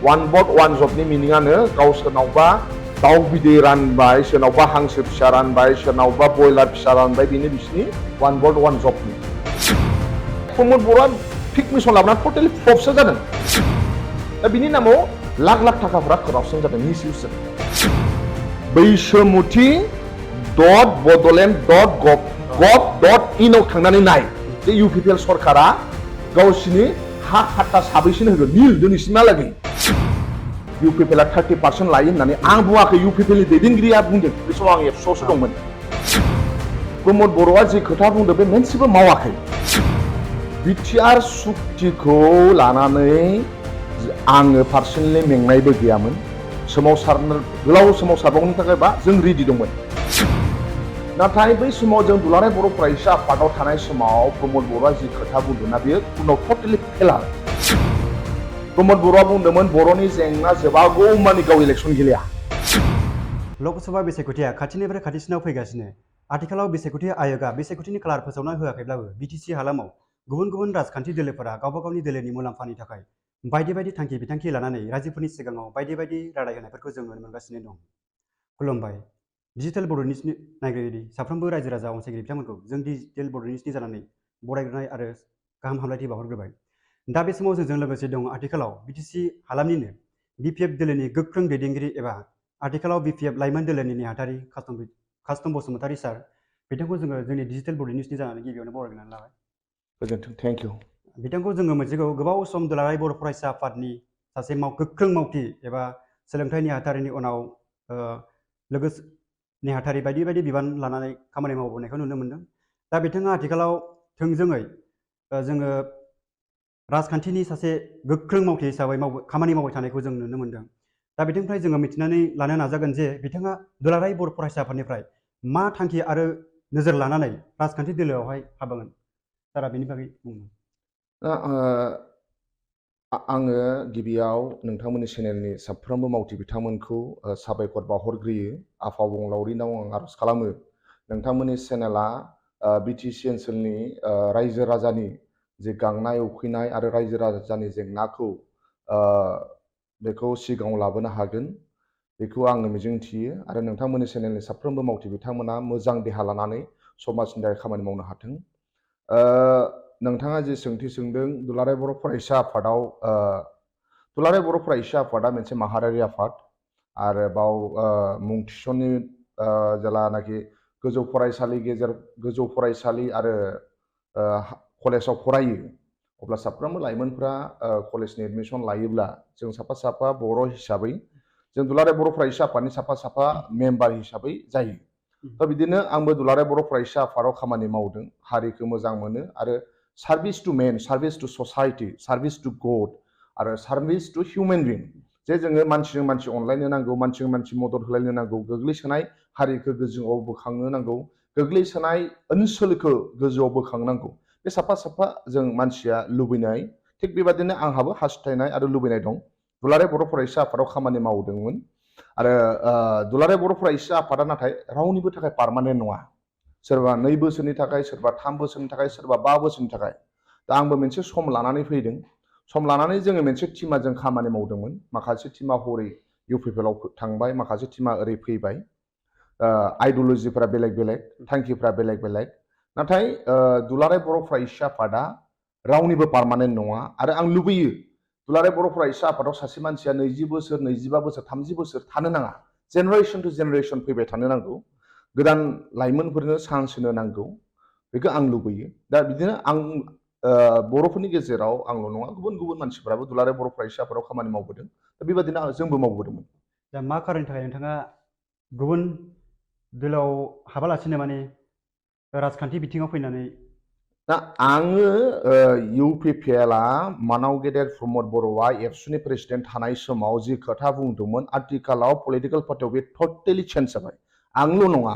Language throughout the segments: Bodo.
one board one jobनि मिनिङानो गाव सोरनावबा दाउ बिदै रानबाय सोरनावबा हांसो फिसा रानबाय सोरनावबा बयलार फिसा रानबाय बेनो बिसिनि one board one jobनि प्रमद बर'आ फिक मिशन लाबोना टटेलि फ्लपसो जादों दा बिनि नामाव लाख लाख थाखाफोरा करापसन जादों मिसइउज जादों बैसोमुथि.bodoland.gov.in आव थांनानै नाय जे इउपिपिएल सरकारा गावसिनि हा खाटा साबैसिनो होगोन निल दिनैसिमहालागै इउपिपिएलआ 30% लायो होननानै आं बुङाखै इउपिपिएलनि दैदेनगिरिया बुंदों बे समाव आं एफस'आवसो दंमोन प्रमद बर'आ जे खोथा बुंदों बे मोनसेबो मावाखै बिटिआर सुक्तिखौ लानानै आङो पार्सनेलि मेंनायबो गैयामोन गोलाव सोमावसारबावनो थाखायबा जों रेडि दंमोन नाथाय बै समाव जों दुलाराय बर' फरायसा आफादाव थानाय समाव प्रमद बर'आ जि खोथा बुंदोंना बेयो उनाव टटेलि फेलार प्रमद बर'आ बुंदोंमोन बर'नि जेंना जोबागौ मानि गाव इलेक्सन गेलेया लकसभा बिसायख'थिया खाथिनिफ्राय खाथिसिनाव फैगासिनो आथिखालाव बिसायख'थि आय'गा बिसायख'थिनि कालार फोसावना होआखैब्लाबो बिटिसि हालामाव गुबुन गुबुन राजखान्थि दोलोफोरा गावबा गावनि दोलोनि मुलाम्फानि थाखाय बायदि बायदि थांखि बिथांखि लानानै रायजोफोरनि सिगाङाव बायदि बायदि रादाय होनायफोरखौ जों नुनो मोनगासिनो दं खुलुमबाय डिजिटेल बड' निउसनि नायगिरि साफ्रोमबो रायजो राजा अनसायगिरि बिथांमोनखौ जों डिजिटेल बड' निउसनि जानानै बरायग्रोनाय आरो गाहाम हामलायथि बावहरग्रोबाय दा बे समाव जोंजों लोगोसे दं आथिखालाव बिटिसि हालामनिनो बिपिएफ दोलोनि गोख्रों दैदेनगिरि एबा आथिखालाव बिपिएफ लाइमोन दोलोनि नेहाथारि कास्टम बसुमतारी सार बिथांखौ जोङो जोंनि डिजिटेल बड' निउसनि जानानै गिबियावनो बरायग्रोनानै लाबाय गोजोन्थों थेंक इउ बिथांखौ जोङो मोनसेखौ गोबाव सम दुलाराय बर' फरायसा आफादनि सासे गोख्रों मावथि एबा सोलोंथाइ नेहाथारिनि उनाव लोगोसे नेहाथारि बायदि बायदि बिबान लानानै खामानि मावबोनायखौ नुनो मोनदों दा बिथाङा आथिखालाव थोंजोङै जोङो राजखान्थिनि सासे गोख्रों मावथि हिसाबै खामानि मावबाय थानायखौ जों नुनो मोनदों दा बिथांनिफ्राय जोङो मिथिनानै लानो नाजागोन जे बिथाङा दुलाराय बर' फरायसा आफादनिफ्राय मा थांखि आरो नोजोर लानानै राजखान्थि दोलोआवहाय हाबगोन सारा बेनि बागै बुंनो आङो गिबियाव नोंथांमोननि चेनेलनि साफ्रोमबो मावथि बिथांमोनखौ साबायखर बावहरग्रोयो आफाबंलावरिनाव आं आर'ज खालामो नोंथांमोननि चेनेला बिटिसि ओनसोलनि रायजो राजानि जे गांनाय उखैनाय आरो रायजो राजानि जेंनाखौ बेखौ सिगाङाव लाबोनो हागोन बेखौ आङो मिजिंथियो आरो नोंथांमोननि चेनेलनि साफ्रोमबो मावथि बिथांमोना मोजां देहा लानानै समाजनि थाखाय खामानि मावनो हाथों नोंथाङा जे सोंथि सोंदों दुलाराय बर' फरायसा आफादाव दुलाराय बर' फरायसा आफादा मोनसे माहारियारि आफाद आरो बाव मुं थिसननि जेलानाखि गोजौ फरायसालि आरो कलेजाव फरायो अब्ला साफ्रोमबो लाइमोनफ्रा कलेजनि एडमिसन लायोब्ला जों साफा साफा बर' हिसाबै जों दुलाराय बर' फरायसा आफादनि साफा साफा मेम्बार हिसाबै जायो दा बिदिनो आंबो दुलाराय बर' फरायसा आफादाव खामानि मावदों हारिखौ मोजां मोनो आरो service to man service to society service to God आरो सार्भिस टु हिउमेन बिं जे जोङो मानसिजों मानसि अनलायनो नांगौ मानसिजों मानसि मदद होलायनो नांगौ गोग्लैसोनाय हारिखौ गोजौआव बोखांनो नांगौ गोग्लैसोनाय ओनसोलखौ गोजौआव बोखांनांगौ बे साफा साफा जों मानसिया लुबैनाय थिग बेबादिनो आंहाबो हास्थायनाय आरो लुबैनाय दं दुलाराय बर' फरायसा आफादाव खामानि मावदोंमोन आरो दुलाराय बर' फरायसा आफादा नाथाय रावनिबो थाखाय पार्मानेन्ट नङा सोरबा 2 बोसोरनि थाखाय सोरबा 3 बोसोरनि थाखाय सोरबा 5 बोसोरनि थाखाय दा आंबो मोनसे सम लानानै फैदों सम लानानै जोङो मोनसे टिमा जों खामानि मावदोंमोन माखासे टिमा हरै इउपिपिएलआव थांबाय माखासे टिमा ओरै फैबाय आइडिय'लजिफोरा बेलेग बेलेग थांखिफ्रा बेलेग बेलेग नाथाय दुलाराय बर' फरायसा आफादा रावनिबो पार्मानेन्ट नङा आरो आं लुबैयो दुलाराय बर' फरायसा आफादाव सासे मानसिया 20 बोसोर 25 बोसोर 30 बोसोर थानो नाङा जेनेरेसन टु जेनेरेसन फैबाय थानो नांगौ गोदान लाइमोनफोरनो चान्स होनो नांगौ बेखौ आं लुबैयो दा बिदिनो आं बर'फोरनि गेजेराव आंल' नङा गुबुन गुबुन मानसिफ्राबो दुलाराय बर' फरायसा आफादाव खामानि मावबोदों दा बेबादिनो जोंबो मावबोदोंमोन दा मा खारननि थाखाय नोंथाङा गुबुन दोलोआव हाबालासिनो माने राजखान्थि बिथिङाव फैनानै दा आङो इउपिपिएलआ मानाव गेदेर प्रमद बर'आ एबसुनि प्रेसिडेन्ट थानाय समाव जि खोथा बुंदोंमोन आथिखालाव पलिटिकेल पार्टियाव बे टटेलि चेन्ज जाबाय आंल' नङा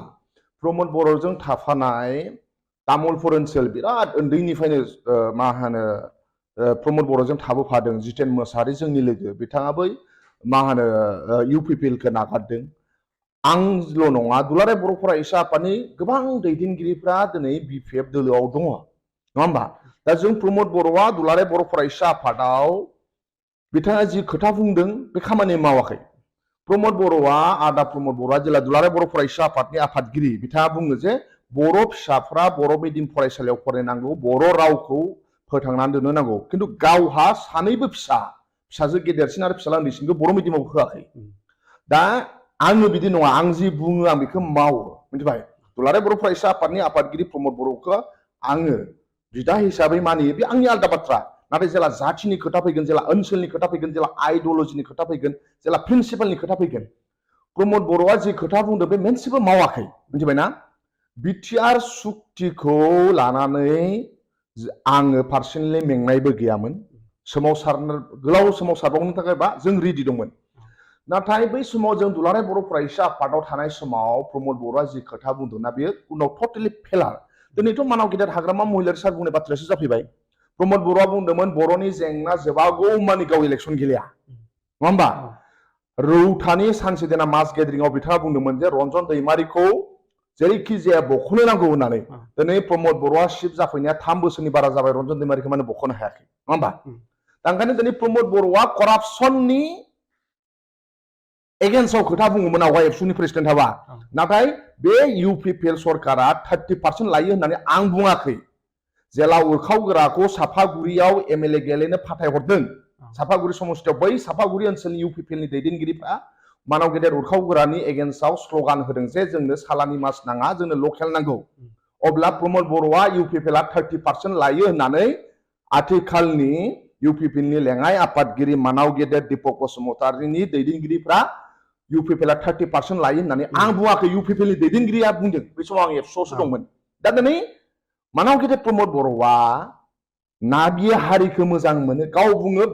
प्रमद बर'जों थाफानाय तामुलपुर ओनसोल बिराद उन्दैनिफ्रायनो मा होनो प्रमद बर'जों थाबोफादों जितेन मोसाहारि जोंनि लोगो बिथाङाबो मा होनो इउपिपिएलखौ नागारदों आंल' नङा दुलाराय बर' फरायसा आफादनि गोबां दैदेनगिरिफ्रा दिनै बिपिएफ दोलोआव दङ नङा होमबा दा जों प्रमद बर'आ दुलाराय बर' फरायसा आफादाव बिथाङा जि खोथा बुंदों बे खामानि मावाखै प्रमद बर'आ आदा प्रमद बर'आ जेला दुलाराय बर' फरायसा आफादनि आफादगिरि बिथाङा बुङो जे बर' फिसाफ्रा बर' मिडियाम फरायसालियाव फरायनांगौ बर' रावखौ फोथांनानै दोननो नांगौ खिन्थु गावहा सानैबो फिसाजो गेदेरसिन आरो फिसाला उन्दैसिनखौ बर' मिडियामाव होआखै दा आङो बिदि नङा आं जि बुङो आं बेखौ मावो मिथिबाय दुलाराय बर' फरायसा आफादनि आफादगिरि प्रमद बर'खौ आङो बिदा हिसाबै मानियो बे आंनि आलादा बाथ्रा नाथाय जेला जाथिनि खोथा फैगोन जेला ओनसोलनि खोथा फैगोन जेला आइडिअलजिनि खोथा फैगोन जेला प्रिन्सिपालनि खोथा फैगोन प्रमद बर'आ जि खोथा बुंदों बे मोनसेबो मावाखै मिथिबायना बिटिआर सुक्तिखौ लानानै आङो पार्सनेलि मेंनायबो गैयामोन गोलाव सोमावसारबावनो थाखाय बा जों रेडि दंमोन नाथाय बै समाव जों दुलाराय बर' फरायसा आफादाव थानाय समाव प्रमद बर'आ जि खोथा बुंदोंना बेयो उनाव टटेलि फेलार दिनैथ' मानाव गेदेर हाग्रामा महिलारि सार बुंनाय बाथ्रायासो जाफैबाय प्रमद बर'आ बुंदोंमोन बर'नि जेंना जोबागौ मानि गाव इलेक्सन गेलेया नङा होमबा रौतानि सानसे दिना मास गेदारिंआव बिथाङा बुंदोंमोन जे रन्जन दैमारिखौ जेरैखि जाया बख'नो नांगौ होननानै दिनै प्रमद बर'आ सिफ जाफैनाया 3 बोसोरनि बारा जाबाय रन्जन दैमारिखौ माने बख'नो हायाखै नङा होमबा दा ओंखायनो दिनै प्रमद बर'आ करापसननि एगेन्स्टआव खोथा बुङोमोन आवगाय एबसुनि प्रेसिडेन्ट हाबा नाथाय बे इउपिपिएल सरकारा 30% लायो होननानै आं बुङाखै जेला उरखावग्राखौ साफागुरियाव एमएलए गेलेनो फाथायहरदों साफागुरि समस्तियाव बै साफागुरि ओनसोलनि इउपिपिएलनि दैदेनगिरिफ्रा मानाव गेदेर उरखावग्रानि एगेन्स्टआव स्ल'गान होदों जे जोंनो सालानि मास नाङा जोंनो लकेल नांगौ अब्ला प्रमद बर'आ इउपिपिएलआ 30% लायो होननानै आथिखालनि इउपिपिएलनि लेङाइ आफादगिरि मानाव गेदेर दीपक बसुमतारीनि दैदेनगिरिफ्रा इउपिपिएलआ 30% लायो होननानै आं बुङाखै इउपिपिएलनि दैदेनगिरिया बुंदों बे समाव आं एबसुआवसो दंमोन दा दिनै मानाव गेदेर प्रमद बर'आ ना बियो हारिखौ मोजां मोनो गाव बुङो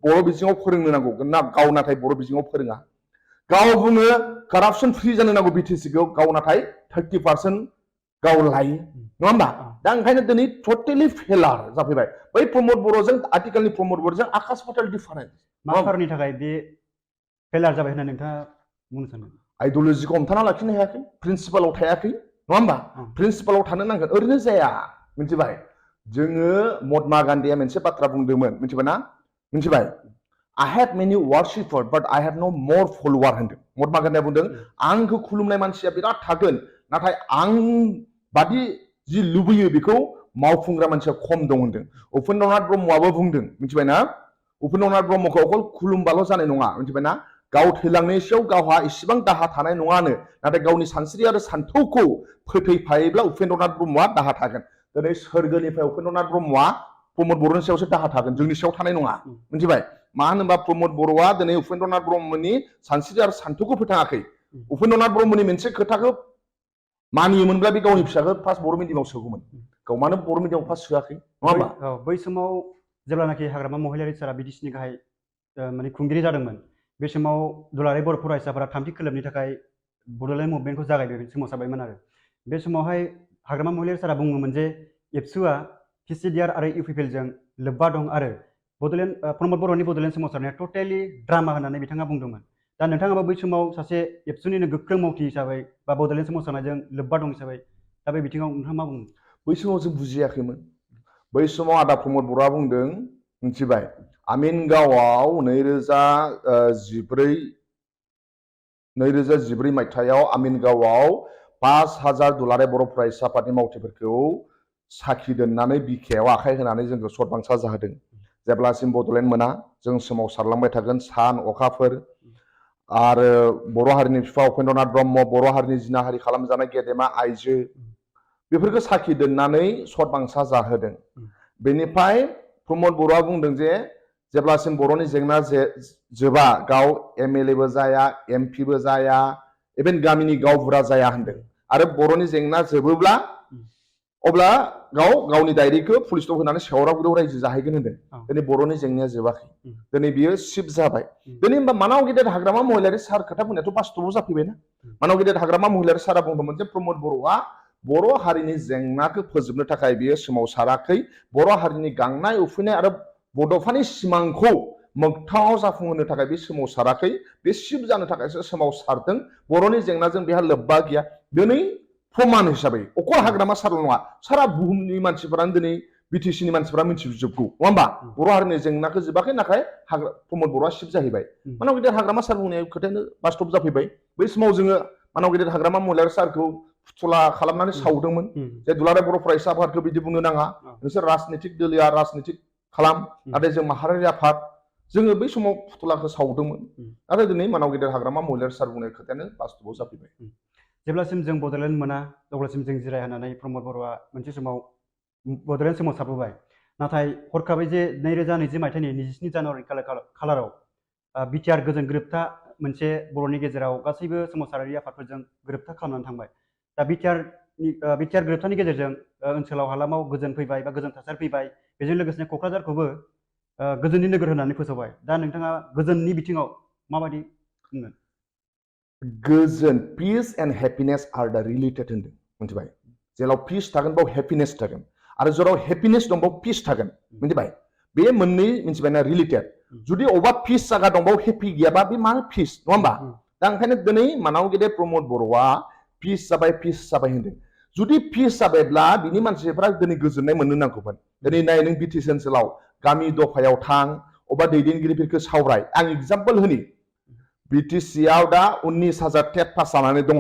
बर' बिजोङाव फोरोंनो नांगौ ना गाव नाथाय बर' बिजोङाव फोरोङा गाव बुङो कारापसन फ्रि जानो नांगौ बिटिसिखौ गाव नाथाय 30% गाव लायो नङा होमबा दा ओंखायनो दिनै टटेलि फेलार जाफैबाय बै प्रमद बर'जों आथिखालनि प्रमद बर'जों आकाश पाताल डिफारेन्स मा खारननि थाखाय बे फेलार जाबाय होनना नोंथाङा बुंनो सानो आइडिअलजिखौ हमथाना लाखिनो हायाखै प्रिन्सिपालाव थायाखै नङा होमबा प्रिन्सिपालाव थानो नांगोन ओरैनो जाया मिथिबाय जोङो महात्मा गान्धीया मोनसे बाथ्रा बुंदोंमोन मिथिबायना मिथिबाय I have many worshippers but I have no more follower होनदों महात्मा गान्धीया बुंदों आंखौ खुलुमनाय मानसिया बिराद थागोन नाथाय आं बादि जि लुबैयो बेखौ मावफुंग्रा मानसिया खम दं होनदों उपेन्द्रनाथ ब्रह्मआबो बुंदों मिथिबायना उपेन्द्रनाथ ब्रह्मखौ अकल खुलुमबाल' जानाय नङा मिथिबायना गाव थैलांनायसेयाव गावहा इसेबां दाहा थानाय नङानो नाथाय गावनि सानस्रि आरो सान्थौखौ फोथैफायोब्ला उपेन्द्रनाथ ब्रह्मआ दाहा थागोन दिनै सोरगोनिफ्राय उपेन्द्रनाथ ब्रह्मआ प्रमद बर'नि सायावसो दाहा थागोन जोंनि सायाव थानाय नङा मिथिबाय मा होनोबा प्रमद बर'आ दिनै उपेन्द्रनाथ ब्रह्मनि सानस्रि आरो सान्थौखौ फोथाङाखै उपेन्द्रनाथ ब्रह्मनि मोनसे खोथाखौ मानियोमोनब्ला बे गावनि फिसाखौ फार्स्ट बर' मिडियामाव सोगौमोन गाव मानो बर' मिडियामाव फार्स्ट सोआखै नङा होमबा बै समाव जेब्लानाखि हाग्रामा महिलारि सारा बिटिसिनि गाहाय माने खुंगिरि जादोंमोन बे समाव दुलाराय बर' फरायसाफोरा थामथि खोलोबनि थाखाय बड'लेण्ड मुभमेन्टखौ जागायबाय सोमावसारबायमोन आरो बे समावहाय हाग्रामा महिलारि सारा बुङोमोन जे एबसुआ पिसिडिआर आरो इउपिपिएलजों लोब्बा दं आरो बड'लेण्ड प्रमद बर'नि बड'लेण्ड सोमावसारनाया टटेलि ड्रामा होननानै बिथाङा बुंदोंमोन दा नोंथाङाबो बै समाव सासे एबसुनिनो गोख्रों मावथि हिसाबै बा बड'लेण्ड सोमावसारनायजों लोब्बा दं हिसाबै दा बे बिथिङाव नोंथाङा मा बुङो बै समाव जों बुजियाखैमोन बै समाव आदा प्रमद बर'आ बुंदों मिथिबाय आमिनगावआव 2014 मायथाइयाव आमिनगावआव 5000 दुलाराय बर' फरायसा आफादनि मावथिफोरखौ साखि दोननानै बिखायाव आखाइ होनानै जोंखौ सतबांसा जाहोदों जेब्लासिम बड'लेण्ड मोना जों सोमावसारलांबाय थागोन सान अखाफोर आरो बर' हारिनि बिफा उपेन्द्रनाथ ब्रह्म बर' हारिनि जिनाहारि खालामजानाय गेदेमा आइजो बेफोरखौ साखि दोननानै सतबांसा जाहोदों बेनिफ्राय प्रमद बर'आ बुंदों जे जेब्लासिम बर'नि जेंना जोबा गाव एमएलएबो जाया एमपिबो जाया इभेन गामिनि गावबुरा जाया होनदों आरो बर'नि जेंना जोबोब्ला अब्ला गावनि डायरिखौ पुलिस स्टप होनानै सेवरागुरियाव रायजो जाहैगोन होनदों दिनै बर'नि जेंनाया जोबाखै दिनै बियो शिफ्ट जाबाय दिनै होनबा मानाव गेदेर हाग्रामा महिलारि सार खोथा बुंनायाथ' बास्तबाव जाफैबायना मानाव गेदेर हाग्रामा महिलारि सारा बुंदोंमोन जे प्रमद बर'आ बर' हारिनि जेंनाखौ फोजोबनो थाखाय बियो सोमावसाराखै बर' हारिनि गांनाय उखैनाय आरो बड'फानि सिमांखौ मोगथाङाव जाफुंहोनो थाखाय बे सोमावसाराखै बे शिफ्ट जानो थाखायसो सोमावसारदों बर'नि जेंनाजों बेहा लोब्बा गैया दिनै प्रमान हिसाबै अकल हाग्रामा सारल' नङा सारा बुहुमनि मानसिफोरानो दिनै बिटिसिनि मानसिफ्रा मिथिजोबगौ नङा होमबा बर' हारिनि जेंनाखौ जोबाखै नाथाय प्रमद बर'आ शिफ्ट जाहैबाय मानाव गेदेर हाग्रामा सार बुंनाय खोथायानो बास्तब जाफैबाय बै समाव जोङो मानाव गेदेर हाग्रामा महिलारि सारखौ फुथुला खालामनानै सावदोंमोन जे दुलाराय बर' फरायसा आफादखौ बिदि बुंनो नाङा नोंसोर राजनितिक दोलिया राजनितिक खालाम नाथाय जों माहारियारि आफाद जोङो बै समाव फुथुलाखौ सावदोंमोन नाथाय दिनै मानाव गेदेर हाग्रामा महिलारि सार बुंनाय खोथायानो बास्तबआव जाफैबाय जेब्लासिम जों बड'लेण्ड मोना अब्लासिम जों जिरायहोनानै प्रमद बर'आ मोनसे समाव बड'लेण्ड सोमावसारबोबाय नाथाय हरखाबै जे 2020 मायथाइनि 27 जानुवारि खालाराव बिटिआर गोजोन गोरोबथा मोनसे बर'नि गेजेराव गासैबो सोमावसारारि आफादफोरजों गोरोबथा खालामनानै थांबाय दा बिटिआर गोरोबथानि गेजेरजों ओनसोलाव हालामाव गोजोन फैबाय बा गोजोन थासारि फैबाय बेजों लोगोसे क'क्राझारखौबो गोजोननि नोगोर होननानै फोसावबाय दा नोंथाङा गोजोननि बिथिङाव माबायदि बुंगोन गोजोन पिस एन्ड हेपिनेस आर दा रिलेटेड होनदों मिथिबाय जेराव पिस थागोन बाव हेपिनेस थागोन आरो जेराव हेपिनेस दं बाव पिस थागोन मिथिबाय बे मोननै मिथिबायना रिलेटेड जुदि अबा पिस जागा दं बाव हेपि गैयाबा बे मा पिस नङा होमबा दा ओंखायनो दिनै मानाव गेदेर प्रमद बर'आ पिस जाबाय होनदों जुदि पिस जाबायब्ला बिनि मानसिफ्रा दिनै गोजोननाय मोननो नांगौमोन दिनै नाय नों बिटिसि ओनसोलाव गामि दफायाव थां अबा दैदेनगिरिफोरखौ सावराय आं एग्जाम्पल होनि बिटिसिआव दा 19,000 टेट पास जानानै दङ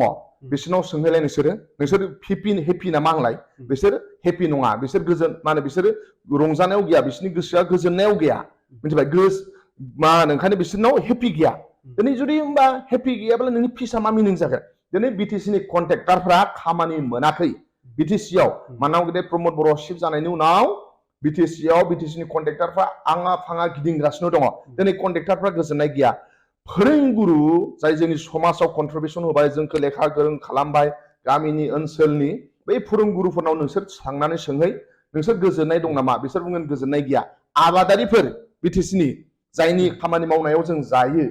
बिसोरनाव सोंहैलाय नोंसोर हेपि ना मा होनलाय बिसोर हेपि नङा बिसोर गोजोन मा होनो बिसोरो रंजानायाव गैया बिसोरनि गोसोआ गोजोननायाव गैया मिथिबाय मा होनो ओंखायनो बिसोरनाव हेपि गैया दिनै जुदि होमबा हेपि गैयाब्ला नोंनि फिसा मा मिनिं जागोन दिनै बिटिसिनि कन्ट्रेक्टरफ्रा खामानि मोनाखै बिटिसिआव मानाव गेदेर प्रमद बर' शिफ्ट जानायनि उनाव बिटिसिनि कन्ट्रेक्टरफ्रा आङा फाङा गिदिंगासिनो दङ दिनै कन्ट्रेक्टरफ्रा गोजोननाय गैया फोरोंगुरु जाय जोंनि समाजाव कन्ट्रिबिउसन होबाय जोंखौ लेखा गोरों खालामबाय गामिनि ओनसोलनि बै फोरोंगुरुफोरनाव नोंसोर थांनानै सोंहै नोंसोर गोजोननाय दं नामा बिसोर बुंगोन गोजोननाय गैया आबादारिफोर बिटिसिनि जायनि खामानि मावनायाव जों जायो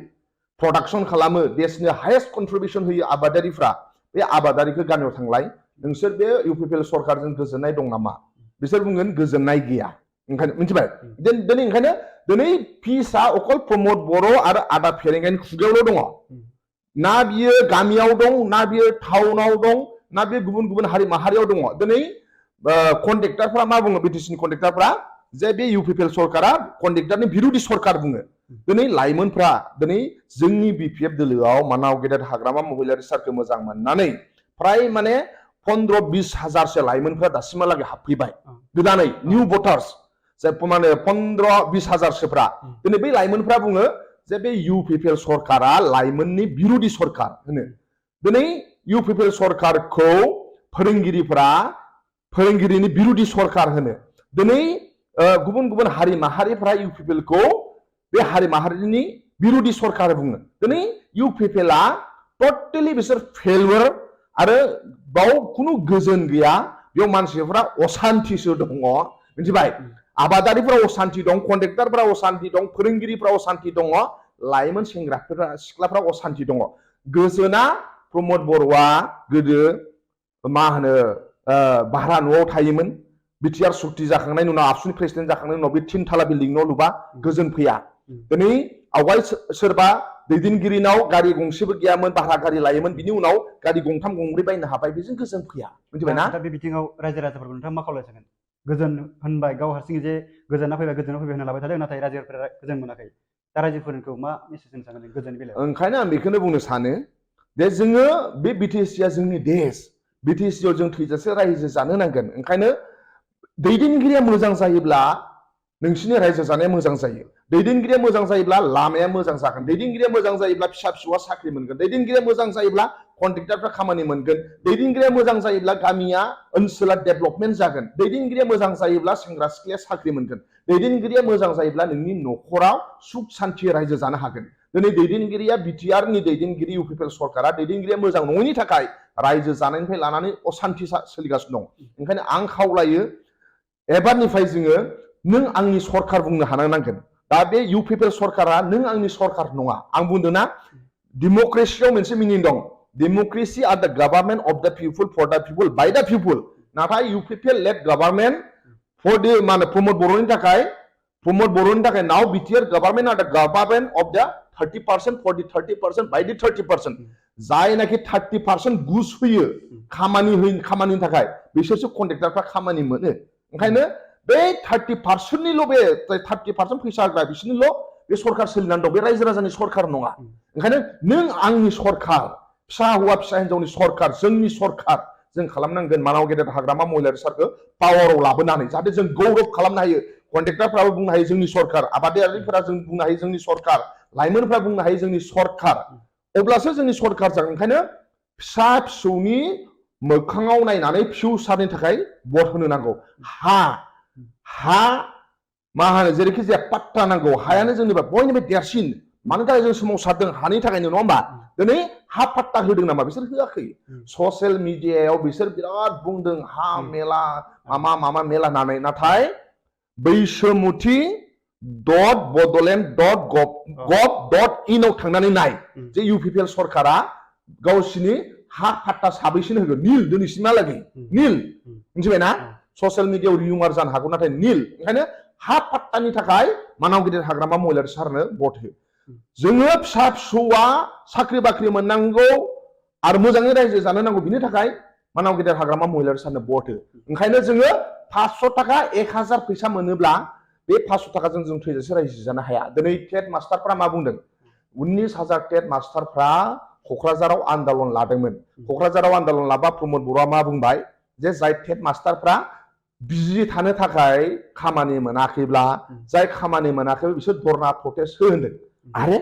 प्रडाक्सन खालामो देशनि हायेस्ट कन्ट्रिबिउसन होयो आबादारिफ्रा बे आबादारिखौ गामियाव थांलाय नोंसोर बे इउपिपिएल सरकारजों गोजोननाय दं नामा बिसोर बुंगोन गोजोननाय गैया ओंखायनो मिथिबाय दिनै ओंखायनो दिनै पिसआ अकल प्रमद बर' आरो आदा फेरेंगानि खुगायावल' दङ ना बियो गामियाव दं ना बियो टाउनाव दं ना बे गुबुन गुबुन हारि माहारियाव दङ दिनै कन्ट्रेक्टरफ्रा मा बुङो बिटिसिनि कन्ट्रेक्टरफ्रा जे बे इउपिपिएल सरकारा कन्ट्रेक्टरनि बिरोधि सरकार बुङो दिनै लाइमोनफ्रा दिनै जोंनि बिपिएफ दोलोआव मानाव गेदेर हाग्रामा महिलारि सारखौ मोजां मोननानै फ्राय माने 15-20 हाजारसो लाइमोनफ्रा दासिमहालागै हाबफैबाय गोदानै निउ भटार्स जाय माने 15-20 हाजारसोफ्रा दिनै बै लाइमोनफ्रा बुङो जे बे इउपिपिएल सरकारा लाइमोननि बिरोधि सरकार होनो दिनै इउपिपिएल सरकारखौ फोरोंगिरिनि बिरोधि सरकार होनो दिनै गुबुन गुबुन हारि माहारिफ्रा इउपिपिएलखौ बे हारि माहारिनि बिरोधि सरकार बुङो दिनै इउपिपिएलआ टटेलि बिसोर फेलुवर आरो बाव खुनु गोजोन गैया बेयाव मानसिफ्रा असान्तिसो दङ मिथिबाय आबादारिफ्रा असान्ति दं कन्ट्रेक्टरफ्रा असान्ति दं फोरोंगिरिफ्रा असान्ति दङ लाइमोन सेंग्राफोरा सिख्लाफ्रा असान्ति दङ गोजोना प्रमद बर'आ गोदो मा होनो भारा न'आव थायोमोन बिटिआर सुक्ति जाखांनायनि उनाव आबसुनि प्रेसिडेन्ट जाखांनायनि उनाव बे 3 थाला बिल्डिं न' लुबा गोजोन फैया दिनै आवगाय सोरबा दैदेनगिरिनाव गारि गंसेबो गैयामोन भारा गारि लायोमोन बिनि उनाव गारि गंथाम गंब्रै बायनो हाबाय बेजों गोजोन फैया मिथिबायना दा बे बिथिङाव रायजो राजाफोरखौ नोंथाङा मा खावलायगोन गोजोन होनबाय गाव हारसिङै जे गोजोना फैबाय होनना लाबाय थादों नाथाय रायजोफोरा गोजोन मोनाखै दा रायजोफोरखौ मा मेसेज होनो सानगोन गोजोननि बेलायाव ओंखायनो आं बेखौनो बुंनो सानो जे जोङो बे बिटिसिआ जोंनि देश बिटिसिआव जों थैजासे रायजो जानो नांगोन ओंखायनो दैदेनगिरिया मोजां जायोब्ला नोंसिनि रायजो जानाया मोजां जायो दैदेनगिरिया मोजां जायोब्ला लामाया मोजां जागोन दैदेनगिरिया मोजां जायोब्ला फिसा फिसौआ साख्रि मोनगोन दैदेनगिरिया मोजां जायोब्ला कन्ट्रेक्टरफ्रा खामानि मोनगोन दैदेनगिरिया मोजां जायोब्ला गामिया ओनसोला डेभेलपमेन्ट जागोन दैदेनगिरिया मोजां जायोब्ला सेंग्रा सिख्लाया साख्रि मोनगोन दैदेनगिरिया मोजां जायोब्ला नोंनि न'खराव सुख सान्थि रायजो जानो हागोन दिनै दैदेनगिरिया बिटिआरनि दैदेनगिरि इउपिपिएल सरकारा दैदेनगिरिया मोजां नङैनि थाखाय रायजो जानायनिफ्राय लानानै असान्थि सोलिगासिनो दं ओंखायनो आं खावलायो एबारनिफ्राय जोङो नों आंनि सरकार बुंनो हानो नांगोन दा बे इउपिपिएल सरकारा नों आंनि सरकार नङा आं बुंदों ना डेम'क्रेसियाव मोनसे मिनिं दं डेम'क्रेसि आर द government of the people for the people by the people नाथाय इउपिपिएल लेड गभर्नमेन्ट फर द माने प्रमद बर'नि थाखाय नाउ बिटिआर गभर्नमेन्ट आर द गभर्नमेन्ट अफ द 30% फर द 30% बाय द 30% जायनाखि 30% घुस होयो खामानिनि थाखाय बिसोरसो कन्ट्रेक्टरफ्रा खामानि मोनो ओंखायनो बे 30%निल' बे 30% फैसा होग्रा बिसोरनिल' बे सरखार सोलिनानै दं बे रायजो राजानि सरखार नङा ओंखायनो नों आंनि सरखार फिसा हौवा फिसा हिनजावनि सरखार जोंनि सरखार जों खालामनांगोन मानाव गेदेर हाग्रामा महिलारि सारखौ पावाराव लाबोनानै जाहाथे जों गौरब खालामनो हायो कन्ट्रेक्टरफ्राबो बुंनो हायो जोंनि सरखार आबादारिफोरा जों बुंनो हायो जोंनि सरखार लाइमोनफ्रा बुंनो हायो जोंनि सरखार अब्लासो जोंनि सरखार जागोन ओंखायनो फिसा फिसौनि मोखाङाव नायनानै फिउचारनि थाखाय भट होनो नांगौ हा मा होनो जेरैखि जाया पाट्टा नांगौ हायानो जोंनिबा बयनिफ्राय देरसिन मानो थाखाय जों सोमावसारदों हानि थाखायनो नङा होमबा दिनै हा पाट्टा होदों नामा बिसोर होआखै ससियेल मिडियायाव बिसोर बिराद बुंदों हा मेला मामा मेला होननानै नाथाय बैसोमुथि .bodoland.gov.in आव थांनानै नाय जे इउपिपिएल सरकारा गावसिनि हा पाट्टा साबैसोनो होगोन निल दिनैसिमहालागै निल मिथिबायना ससियेल मिडियायाव रिउमार जानो हागौ नाथाय निल ओंखायनो हा पाट्टानि थाखाय मानाव गिदिर हाग्रामा महिलारि सारनो भट हो जोङो फिसा फिसौआ साख्रि बाख्रि मोननांगौ आरो मोजाङै रायजो जानो नांगौ बिनि थाखाय मानाव गेदेर हाग्रामा महिलारि सारनो भट हो ओंखायनो जोङो 500 थाखा 1000 फैसा मोनोब्ला बे 500 थाखाजों जों थैजासे रायजो जानो हाया दिनै टेट मास्टारफ्रा मा बुंदों 19,000 टेट मास्टारफ्रा क'क्राझाराव आन्दालन लादोंमोन क'क्राझाराव आन्दालन लाबा प्रमद बर'आ मा बुंबाय जे जाय टेट मास्टारफ्रा बिजि थानो थाखाय खामानि मोनाखैब्ला जाय खामानि मोनाखै बिसोर धरना प्रटेस्ट हो होनदों आरो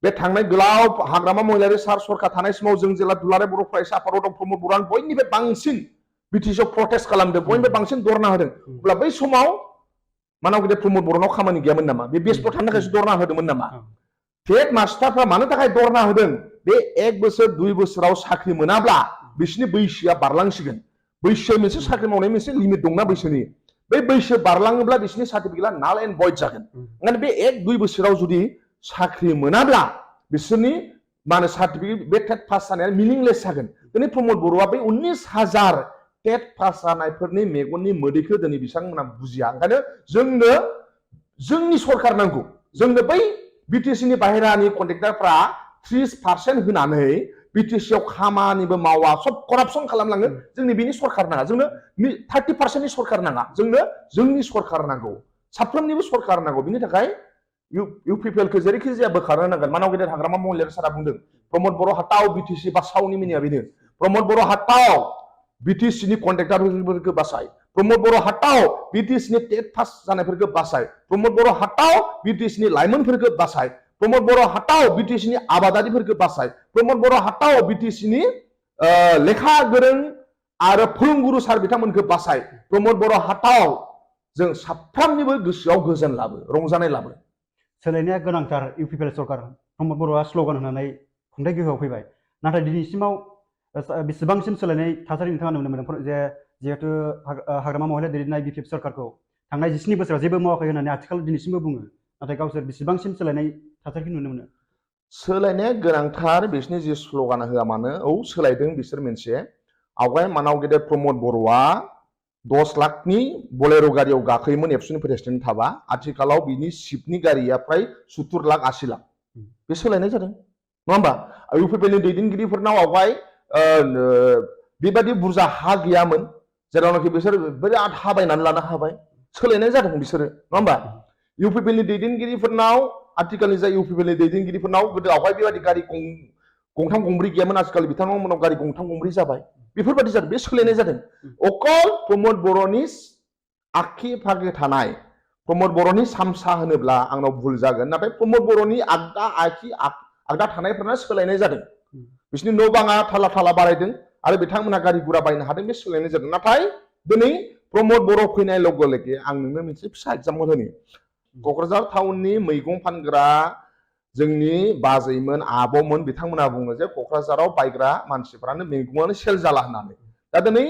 बे थांनाय गोलाव हाग्रामा महिलारि सार सरकार थानाय समाव जों जेला दुलाराय बर' फरायसा आफादाव दं प्रमद बर'आनो बयनिफ्राय बांसिन बिटिसिआव प्रटेस्ट खालामदों बयनिफ्राय बांसिन धरना होदों अब्ला बै समाव मानाव गेदेर प्रमद बर'नाव खामानि गैयामोन नामा बे बेस्थ' थानो थाखायसो धरना होदोंमोन नामा टेट मास्टारफ्रा मानो थाखाय धरना होदों बे 1 बोसोर 2 बोसोराव साख्रि मोनाब्ला बिसोरनि बैसोआ बारलांसिगोन बैसो मोनसे साख्रि मावनाय मोनसे लिमिट दंना बैसोनि बै बैसो बारलाङोब्ला बिसोरनि सार्टिफिकेटआ नाल एन्ड भइड जागोन ओंखायनो बे 1-2 बोसोराव जुदि साख्रि मोनाब्ला बिसोरनि मा होनो सार्टिफिकेट बे टेट पास जानाया मिनिंलेस जागोन दिनै प्रमद बर'आ बै 19,000 टेट पास जानायफोरनि मेगननि मोदैखौ दिनै बिथांमोना बुजिया ओंखायनो जोंनो जोंनि सरखार नांगौ जोंनो बै बिटिसिनि बाहेरानि कन्ट्रेक्टरफ्रा 30% होनानै बिटिसिआव खामानिबो मावा सब करापसन खालामलाङो जोंनि बेनि सरखार नाङा जोंनो 30%नि सरखार नाङा जोंनो जोंनि सरखार नांगौ साफ्रोमनिबो सरखार नांगौ बिनि थाखाय इउपिपिएलखौ जेरैखि जाया बोखारनो नांगोन मानाव गेदेर हाग्रामा महिलारि सारा बुंदों प्रमद बर' हाटाव बिटिसि बासावनि मिनिया बेनो प्रमद बर' हाटाव बिटिसिनि कन्ट्रेक्टरफोरखौ बासाय प्रमद बर' हाटाव बिटिसिनि टेट पास जानायफोरखौ बासाय प्रमद बर' हाटाव बिटिसिनि लाइमोनफोरखौ बासाय प्रमद बर' हाटाव बिटिसिनि आबादारिफोरखौ बासाय प्रमद बर' हाटाव बिटिसिनि लेखा गोरों आरो फोरोंगुरु सार बिथांमोनखौ बासाय प्रमद बर' हाटाव जों साफ्रोमनिबो गोसोआव गोजोन लाबो रंजानाय लाबो सोलायनाया गोनांथार इउपिपिएल सरकार प्रमद बर'आ स्ल'गान होनानै खुंथाइ गोहोआव फैबाय नाथाय दिनैसिमाव बेसेबांसिम सोलायनाय थासारि नोंथाङा नुनो मोनदों जे जिहेतु हाग्रामा महिला दैदेननाय बिपिएफ सरकारखौ थांनाय 19 बोसोराव जेबो मावाखै होननानै आथिखाल दिनैसिमबो बुङो नाथाय गावसोर बेसेबांसिम सोलायनाय थासारिखौ नुनो मोनो सोलायनाया गोनांथार बिसोरनि जि स्ल'गान होआ मानो औ सोलायदों बिसोर मोनसे आवगाय मानाव गेदेर प्रमद बर'आ 10 लाखनि बलेर' गारियाव गाखोयोमोन एबसुनि प्रेसिडेन्ट थाबा आथिखालाव बिनि सिटनि गारिया फ्राय 70 लाख 80 लाख बे सोलायनाय जादों नङा होमबा इउपिपिएलनि दैदेनगिरिफोरनाव आवगाय बेबादि बुरजा हा गैयामोन जेरावनाखि बिसोर बिराद हा बायनानै लानो हाबाय सोलायनाय जादों बिसोरो नङा होमबा इउपिपिएलनि दैदेनगिरिफोरनाव आथिखालनि जाय इउपिपिएलनि दैदेनगिरिफोरनाव गोदो आवगाय बेबादि गारि गंथाम गंब्रै गैयामोन आथिखाल बिथांमोननाव गारि गंथाम गंब्रै जाबाय बेफोरबादि जादों बे सोलायनाय जादों अकल प्रमद बर'नि आखि फागे थानाय प्रमद बर'नि सामसा होनोब्ला आंनाव भुल जागोन नाथाय प्रमद बर'नि आगदा थानायफोरना सोलायनाय जादों बिसोरनि न' बाङा थाला थाला बारायदों आरो बिथांमोनहा गारि गुरा बायनो हादों बे सोलायनाय जादों नाथाय दिनै प्रमद बर' फैनाय लोगो लोगो आं नोंनो मोनसे फिसा एग्जाम्पल होनि क'क्राझार टाउननि मैगं फानग्रा जोंनि बाजैमोन आब'मोन बिथांमोना बुङो जे क'क्राझाराव बायग्रा मानसिफ्रानो मैगङानो सेल जाला होननानै दा दिनै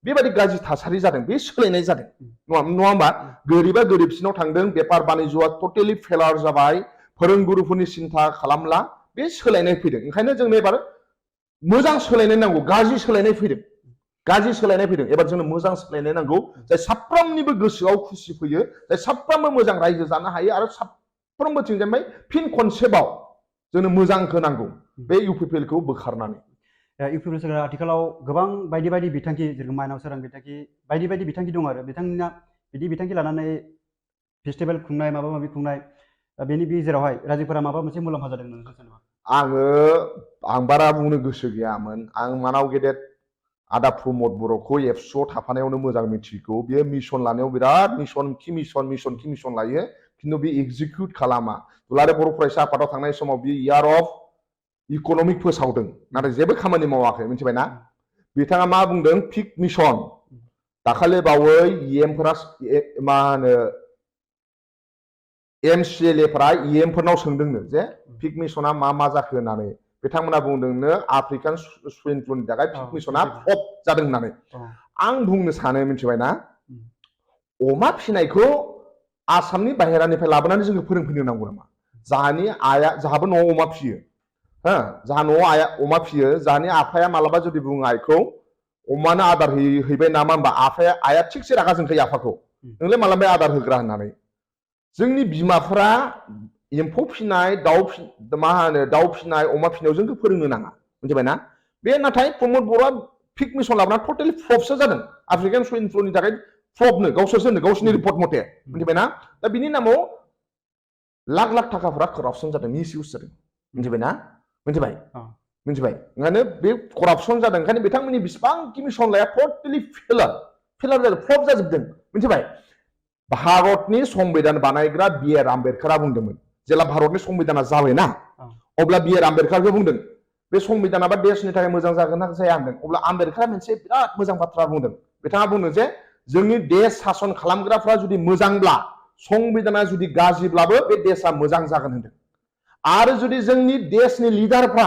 बेबायदि गाज्रि थासारि जादों बे सोलायनाय जादों नङा होमबा गोरिबा गोरिबसिनाव थांदों बेफार बानिज्यआ टटेलि फेलार जाबाय फोरोंगुरुफोरनि सिन्था खालामला बे सोलायनाय फैदों ओंखायनो जोंनो एबार मोजां सोलायनाय नांगौ गाज्रि सोलायनाय फैदों एबार जोंनो मोजां सोलायनाय नांगौ जाय साफ्रोमनिबो गोसोआव खुसि फैयो जाय साफ्रोमबो मोजां रायजो जानो हायो आरो साफ्रोमबोथिंजाय फिन खनसेबाव जोंनो मोजांखौ नांगौ बे इउपिपिएलखौ बोखारनानै इउपिपिएल सरकारा आथिखालाव गोबां बायदि बायदि बिथांखि जेरै माइनाव सोरां बिथांखि बायदि बायदि बिथांखि दं आरो बिथांमोना बिदि बिथांखि लानानै फेस्टिभेल खुंनाय माबा माबि खुंनाय बेनि गेजेरावहाय रायजोफोरा माबा मोनसे मुलाम्फा जादों होननानै सानो नामा? आं बारा बुंनो गोसो गैयामोन। आं मानाव गेदेर आदा प्रमद बर'खौ एबसुआव थाफानायावनो मोजां मिथिगौ। बेयो मिशन लानायाव बिराद मिशन लायो, खिन्थु बे एग्जिकिउट खालामा। दुलाराय बर' फरायसा आफादाव थांनाय समाव बे इयार अफ इक'नमिक फोसावदों, नाथाय जेबो खामानि मावाखै, मिथिबायना? बिथाङा मा बुंदों? पिक मिशन। दाखालि बावै इएमफोरा मा होनो एमसिएलएफोरा इएमफोरनाव सोंदोंनो जे पिक मिशना मा जाखो होननानै। बिथांमोना बुंदोंनो आफ्रिकान स्वाइन फ्लुनि थाखाय पिक मिशना फ्लप जादों होननानै। आं बुंनो सानो, मिथिबायना? अमा फिसिनायखौ आसामनि बाहेरानिफ्राय लाबोनानै जोङो फोरोंफैनो नांगौ नामा? जाहाबो न'आव अमा फिसियो, हो, जाहा न'आव अमा फिसियो। जाहानि आफाया मालाबा जुदि बुङो आइखौ अमानो आदार हैबाय नामा होनबा आइया थिगसे रागा जोंखायो आफाखौ, नोंलाय मालाबा आदार होग्रा होननानै। जोंनि बिमाफ्रा एम्फौ फिसिनाय, दाउ फिसिनाय, अमा फिसिनायाव जोंखौ फोरोंनो नाङा, मिथिबायना? बे नाथाय प्रमद बर'आ पिक मिशन लाबोना टटेलि फ्लपसो जादों। आफ्रिकान स्वाइन फ्लुनि थाखाय फ्लपनो गावसोरनि रिपर्ट मथे, मिथिबायना? दा बिनि नामाव लाख लाख थाखाफोरा करापसन जादों, मिसइउज जादों, मिथिबायना? मिथिबाय? ओंखायनो बे करापसन जादों। ओंखायनो बिथांमोननि बेसेबांखि मिशन लाया टटेलि फेलार जादों, फ्लप जाजोबदों, मिथिबाय? भारतनि संबिधान बानायग्रा बि.आर. आम्बेडकारा बुंदोंमोन, जेब्ला भारतनि संबिधाना जाबायना, अब्ला बि.आर. आम्बेडकारखौ बुंदों बे संबिधानाबा देशनि थाखाय मोजां जागोन ना जाया होनदों। अब्ला आम्बेडकारा मोनसे बिराद मोजां बाथ्रा बुंदों। बिथाङा बुंदों जे जोंनि देश सासन खालामग्राफ्रा जुदि मोजांब्ला, संबिधाना जुदि गाज्रिब्लाबो बे देशा मोजां जागोन होनदों। आरो जुदि जोंनि देशनि लिडारफ्रा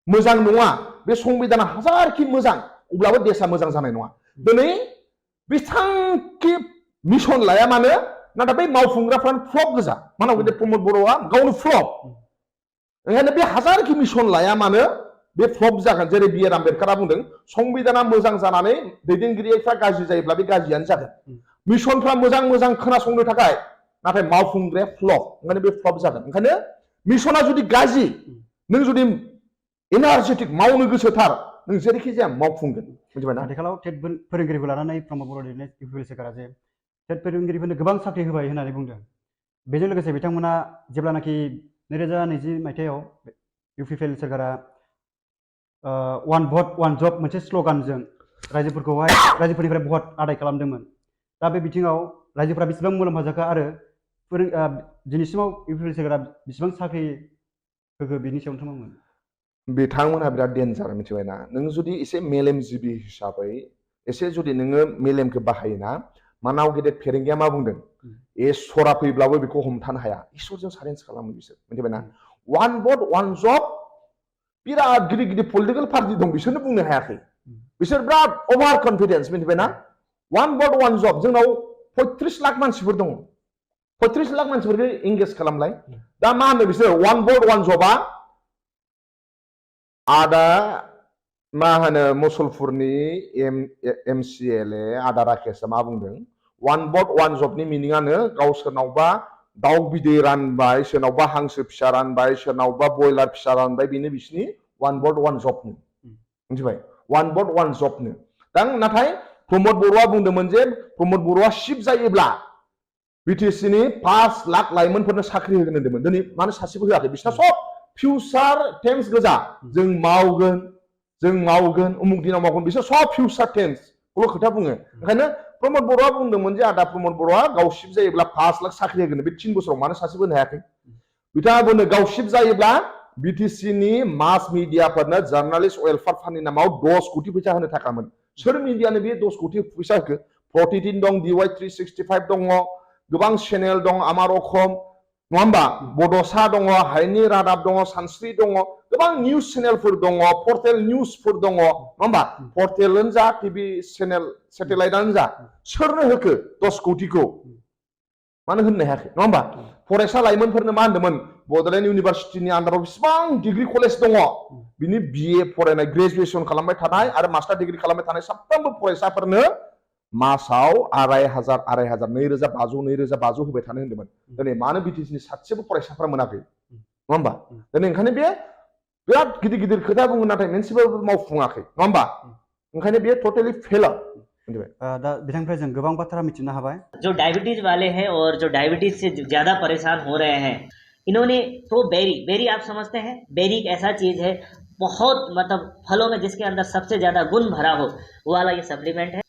मोजां नङा, बे संबिधाना हाजारखि मोजां, अब्लाबो देशा मोजां जानाय नङा। दिनै बेसांखि मिशन लाया मानो, नाथाय बै मावफुंग्राफ्रानो फ्लप गोजा। मानाव गेदेर प्रमद बर'आ गावनो फ्लप। ओंखायनो बे हाजारखि मिशन लाया मानो बे फ्लप जागोन। जेरै बि.आर. आम्बेडकारा बुंदों, संबिधाना मोजां जानानै दैदेनगिरिफ्रा गाज्रि जायोब्ला बे गाज्रियानो जागोन। मिशनफ्रा मोजां खोनासंनो थाखाय, नाथाय मावफुंग्राया फ्लप, ओंखायनो बे फ्लप जागोन। ओंखायनो मिशना जुदि गाज्रि, नों जुदि एनार्जेटिक मावनो गोसोथार, नों जेरैखि जाया मावफुंगोन, मिथिबायना? आथिखालाव टेट फोरोंगिरिखौ लानानै प्रमद बर' लिरनाय इउपिपिएल सोरखारा जे टेट फोरोंगिरिफोरनो गोबां साख्रि होबाय होननानै बुंदों। बेजों लोगोसे बिथांमोना जेब्लानाखि 2020 मायथाइयाव इउपिपिएल सोरखारा वान भट वान जब मोनसे स्ल'गानजों रायजोफोरनिफ्राय भट आदाय खालामदोंमोन। दा बे बिथिङाव रायजोफोरा बेसेबां मुलाम्फा जाखो आरो दिनैसिमाव इउपिपिएल सोरखारा बेसेबां साख्रि होखो बिनि सायाव नोंथाङा बुंगोन? बिथांमोनहा बिराद डेन्जार, मिथिबायना? नों जुदि एसे मेलेमजिबि हिसाबै एसे जुदि नोङो मेलेमखौ बाहायोना, मानाव गेदेर फेरेंगिया मा बुंदों? इसरा फैब्लाबो बेखौ हमथानो हाया, इसोरजों चेलेन्ज खालामो बिसोर, मिथिबायना? वान भट वान जब बिराद गिदिर गिदिर पलिटिकेल पार्टि दं, बिसोरनो बुंनो हायाखै। बिसोर बिराद अभार कनफिडेन्स, मिथिबायना? वान भट वान जब जोंनाव 35 लाख मानसिफोर दङ, 35 लाख मानसिफोरखौ एंगेज खालामलाय। दा मा होनो बिसोर? वान भट वान जबा आदा मा होनो मुसलपुरनि एमसिएलए आदा राकेशआ मा बुंदों? वान भट वान जबनि मिनिङानो गावसोरनावबा दाउ बिदै रानबाय, सोरनावबा हांसो फिसा रानबाय, सोरनावबा बयलार फिसा रानबाय, बेनो बिसिनि वान भट वान जबनो, मिथिबाय? वान भट वान जबनो। दा नाथाय प्रमद बर'आ बुंदोंमोन जे प्रमद बर'आ शिफ्ट जायोब्ला बिटिसिनि 5 लाख लाइमोनफोरनो साख्रि होगोन होनदोंमोन। दिनै मानो सासेबो होआखै? बिसिना सब फिउचार टेन्स गोजा, जों मावगोन उमुक दिनाव मावगोन, बिसोर सब फिउचार टेन्सखौल' खोथा बुङो। ओंखायनो प्रमद बर'आ बुंदोंमोन जे आदा प्रमद बर'आ गाव शिफ्ट जायोब्ला 5 लाख साख्रि होगोन, बे 3 बोसोराव मानो सासेबो होनो हायाखै? बिथाङा बुंदों गाव शिफ्ट जायोब्ला बिटिसिनि मास मिडियाफोरनो जार्नालिस्ट वेलफेयार फान्डनि नामाव 10 कोटि फैसा होनो थाखामोन। सोर मिडियानो बे 10 कोटि फैसा होखो? प्रतिदिन दं, DY 365 दङ, गोबां चेनेल दं, आमार अखम, नङा होमबा? बड'सा दङ, हायेननि रादाब दङ, सानस्रि दङ, गोबां निउस चेनेलफोर दङ, पर्टेल निउसफोर दङ, नङा होमबा? पर्टेलानो जा, टिभि चेनेल सेटेलाइटआनो जा, सोरनो होखो 10 कोटिखौ? मानो होननो हायाखै? नङा होमबा? फरायसा लाइमोनफोरनो मा होनदोंमोन? बड'लेण्ड इउनिभारसिटिनि आन्दाराव बेसेबां डिग्री कलेज दङ, बिनि BA फरायनाय, ग्रेजुवेसन खालामबाय थानाय आरो मास्टार डिग्री खालामबाय थानाय साफ्रोमबो फरायसाफोरनो मासाव 2500 2,500 होबाय थानो होन्दोंमोन। दिनै मानो बिटिसिनि सासेबो फरायसाफ्रा मोनाखै? नङा होमबा? दिनै ओंखायनो बे बिराद गिदिर गिदिर खोथा बुङो, नाथाय मोनसेबो मावफुङाखै, नङा होमबा? ओंखायनो बे टटेलि फेलार। मिथिबाय दा बिथांनिफ्राय जों गोबां बाथ्रा मिथिनो हाबाय। जो डायबिटीज वाले हैं और जो डायबिटीज से ज्यादा परेशान हो रहे हैं, इन्होंने तो बेरी आप समझते हैं, बेरी एक ऐसा चीज है बहुत मतलब फलों में जिसके अंदर सबसे ज्यादा गुण भरा हो वो वाला ये सप्लीमेंट है।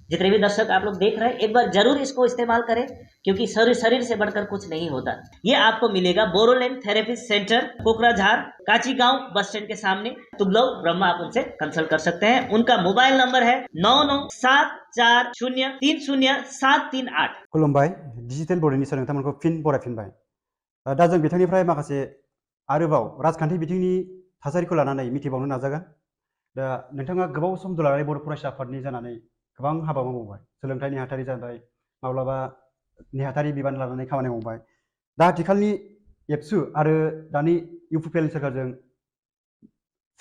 जितने भी दर्शक आप लोग देख रहे हैं, एक बार जरूर इसको इस्तेमाल करें, क्योंकि शरीर से बढ़कर कुछ नहीं होता। ये आपको मिलेगा बोरोलैंड थेरेपी सेंटर, कोकराझार, काची गांव बस स्टैंड के सामने। तुगलक ब्रह्मा, आप उनसे कंसल्ट कर सकते हैं। उनका मोबाइल नंबर है 9974030738। खुलुमबाय, डिजिटेल बड'नि सायाव नोंथांमोनखौ फिन बरायफिनबाय। दा जों बिथांनिफ्राय माखासे आरोबाव राजखान्थि बिथिंनि थासारिखौ लानानै मिथिबावनो नाजागोन। दा नोंथाङा गोबाव सम दुलाराय बर' फरायसा आफादनि जानानै गोबां हाबा मावबाय, सोलोंथाइ नेहाथारि जाबाय, माब्लाबा नेहाथारि बिबान लानानै खामानि मावबाय। दा आथिखालनि एबसु आरो दानि इउपिपिएल सोरखारजों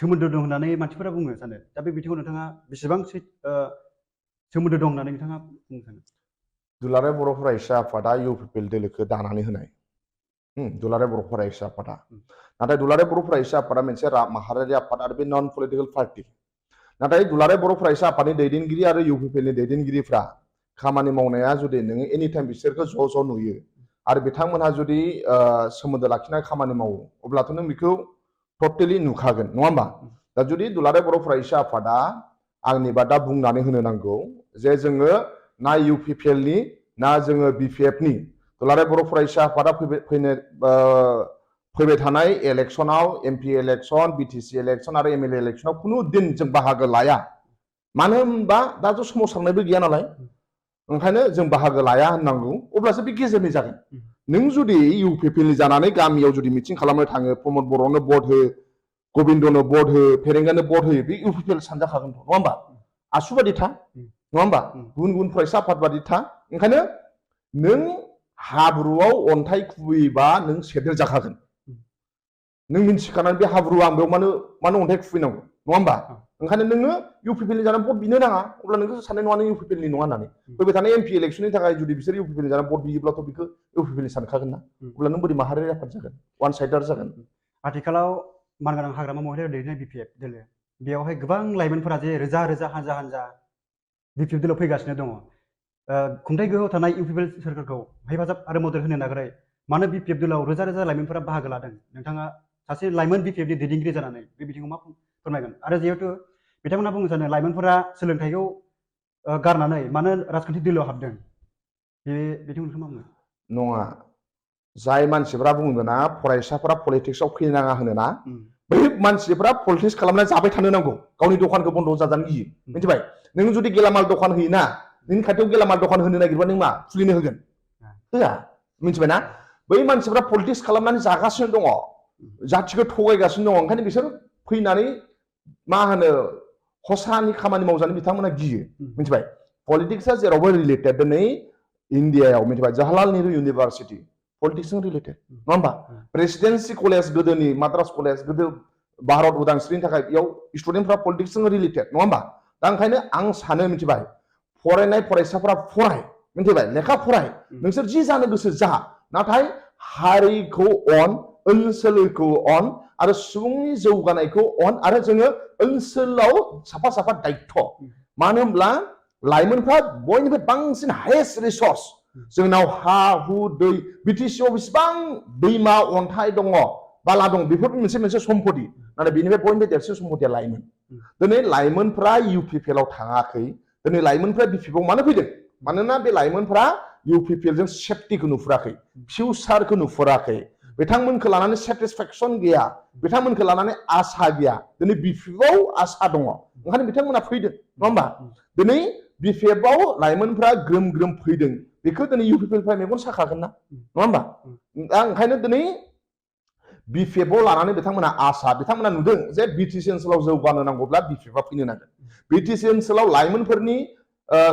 सोमोन्दो दं होननानै मानसिफोरा बुंनो सानो। दा बे बिथिङाव नोंथाङा बेसेबां सोमोन्दो दं होननानै नोंथाङा बुंनो सानो? दुलाराय बर' फरायसा आफादा इउपिपिएल दोलोखौ दानानै होनाय। दुलाराय बर' फरायसा आफादा, नाथाय दुलाराय बर' फरायसा आफादा मोनसे माहारियारि आफाद आरो बे नन पलिटिकेल पार्टी। नाथाय दुलाराय बर' फरायसा आफादनि दैदेनगिरि आरो इउपिपिएलनि दैदेनगिरिफ्रा खामानि मावनाया जुदि नोङो एनि टाइम बिसोरखौ ज' नुयो आरो बिथांमोनहा जुदि सोमोन्दो लाखिनाय खामानि मावो, अब्लाथ' नों बेखौ टटेलि नुखागोन, नङा होमबा? दा जुदि दुलाराय बर' फरायसा आफादा आंनिबा दा बुंनानै होनो नांगौ जे जोङो ना इउपिपिएलनि ना जोङो बिपिएफनि, दुलाराय बर' फरायसा आफादा फैबाय थानाय इलेक्सनाव, एमपि इलेक्सन, बिटिसि इलेक्सन आरो एमएलए इलेक्सनाव खुनु दिन जों बाहागो लाया। मानो होनबा दाथ' सोमावसारनायबो गैया नालाय, ओंखायनो जों बाहागो लाया होननांगौ, अब्लासो बे गेजेरनि जागोन। नों जुदि इउपिपिएलनि जानानै गामियाव जुदि मिटिं खालामनो थाङो, प्रमद बर'नो भट हो, गबिन्दनो भट हो, फेरेंगानो भट होयो, बे इउपिपिएल सानजाखागोन, नङा होमबा? आसुबादि था, नङा होमबा? गुबुन फरायसा आफाद बादि था। ओंखायनो नों हाब्रुआव अन्थाइ खुबैयोबा नों सेदेर जाखागोन। नों मिन्थिखानानै बे हाब्रु आं बेयाव मानो अन्थाइ खुबैनांगौ, नङा होमबा? ओंखायनो नोङो इउपिपिएलनि जानानै भट बिनो नाङा, अब्ला नोंखौ साननाय नङा नों इउपिपिएलनि नङा होननानै। फैबाय थानाय एमपि इलेक्सननि थाखाय जुदि बिसोर इउपिपिएलनि जानानै भट बियोब्लाथ' बेखौ इउपिपिएलनि सानखागोन ना, अब्ला नों बोरै माहारियारि आफाद जागोन, वान साइडार जागोन। आथिखालाव मानगोनां हाग्रामा महरै दैदेननाय बिपिएफ दोलो, बेयावहाय गोबां लाइमोनफोरा जे रोजा रोजा हानजा बिपिएफ दोलोआव फैगासिनो दङ। खुंथाइ गोहोआव थानाय इउपिपिएल सोरखारखौ हेफाजाब आरो मदद होनो नागारै मानो बिपिएफ दोलोआव रोजा रोजा लाइमोनफोरा बाहागो लादों? नोंथाङा सासे लाइमोन बिपिएफनि दैदेनगिरि जानानै बे बिथिङाव मा फोरमायगोन? आरो जिहेतु बिथांमोना बुंनो सानो लाइमोनफोरा सोलोंथाइखौ गारनानै मानो राजखान्थि दोलोआव हाबदों, बे बिथिंखौ मा बुङो? नङा, जाय मानसिफ्रा बुङो ना फरायसाफोरा पलिटिक्सआव फैनो नाङा होनोना, बै मानसिफ्रा पलिटिक्स खालामनानै जाबाय थानो नांगौ, गावनि दखानखौ बन्द जाजानो गियो, मिथिबाय? नों जुदि गेलामाल दखान होयोना, नोंनि खाथियाव गेलामाल दखान होनो नागिरबा नों मा खुलिनो होगोन? होआ, मिथिबायना? बै मानसिफ्रा पलिटिक्स खालामनानै जागासिनो दङ, जाथिखौ थगायगासिनो दङ, ओंखायनो बिसोर फैनानै मा होनो हसानि खामानि मावजानो बिथांमोना गियो, मिथिबाय? पलिटिक्सआ जेरावबो रिलेटेड। दिनै इन्डियायाव मिथिबाय जवाहरलाल नेहरू इउनिभार्सिटि पलिटिक्सजों रिलेटेड, नङा होमबा? प्रेसिडेन्सि कलेज गोदोनि माद्रास कलेज, गोदो भारत उदांस्रिनि थाखाय बेयाव स्टुडेन्टफ्रा पलिटिक्सजों रिलेटेड, नङा होमबा? दा ओंखायनो आं सानो, मिथिबाय, फरायनाय फरायसाफोरा फराय, मिथिबाय, लेखा फराय, नोंसोर जि जानो गोसो जा, नाथाय हारिखौ अन, ओनसोलखौ अन आरो सुबुंनि जौगानायखौ अन, आरो जोङो ओनसोलाव साफा दायित्व। मानो होनब्ला लाइमोनफ्रा बयनिफ्राय बांसिन हाइएस्ट रिसर्स। जोंनाव हा हु दै, बिटिसिआव बेसेबां दैमा अन्थाइ दङ, बाला दं, बेफोर मोनसे सम्पति, नाथाय बेनिफ्राय बयनिफ्राय देरसिन सम्पतिया लाइमोन। दिनै लाइमोनफ्रा इउपिपिएलआव थाङाखै, दिनै लाइमोनफ्रा बिपिएफआव मानो फैदों? मानोना बे लाइमोनफ्रा इउपिपिएलजों सेफ्टिखौ नुहुराखै, फिउचारखौ नुहुराखै, बिथांमोनखौ लानानै सेटिसफेक्सन गैया, बिथांमोनखौ लानानै आसा गैया। दिनै बिपिएफआव आसा दङ, ओंखायनो बिथांमोना फैदों, नङा होमबा? दिनै बिपिएफआव लाइमोनफ्रा ग्रोम फैदों, बेखौ दिनै इउपिपिएलनिफ्राय मेगन साखागोन ना, नङा होमबा? दा ओंखायनो दिनै बिपिएफआव लानानै बिथांमोना आसा, बिथांमोना नुदों जे बिटिसि ओनसोलाव जौगानो नांगौब्ला बिपिएफआ फैनो नांगोन। बिटिसि ओनसोलाव लाइमोनफोरनि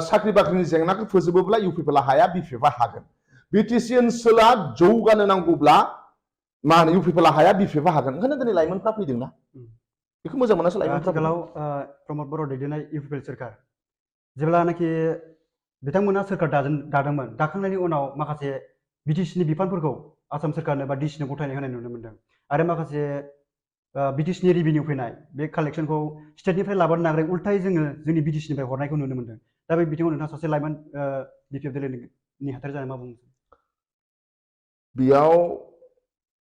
साख्रि बाख्रिनि जेंनाखौ फोजोबोब्ला इउपिपिएलआ हाया, बिपिएफआ हागोन। बिटिसि ओनसोला जौगानो नांगौब्ला मा होनो इउपिपिएलआ हाया, बिपिएफआ हागोन। ओंखायनो दिनै लाइमोनफ्रा फैदोंना, बेखौ मोजां मोनासै लाइमोनफ्रा। आथिखालाव प्रमद बर' दैदेननाय इउपिपिएल सोरखार जेब्लानाखि बिथांमोना सोरखार दादोंमोन, दाखांनायनि उनाव माखासे बिटिसिनि बिफानफोरखौ आसाम सोरखारनो बा डिसिनो गथायनाय होनाय नुनो मोनदों, आरो माखासे बिटिसिनि रेभिनिउ फैनाय बे कालेक्सनखौ स्टेटनिफ्राय लाबोनो नागारै उल्थायै जोङो जोंनि बिटिसिनिफ्राय हरनायखौ नुनो मोनदों। दा बे बिथिङाव नोंथाङा सासे लाइमोन बिपिएफ दोलोनि हाथार जानाय मा बुङो? बेयाव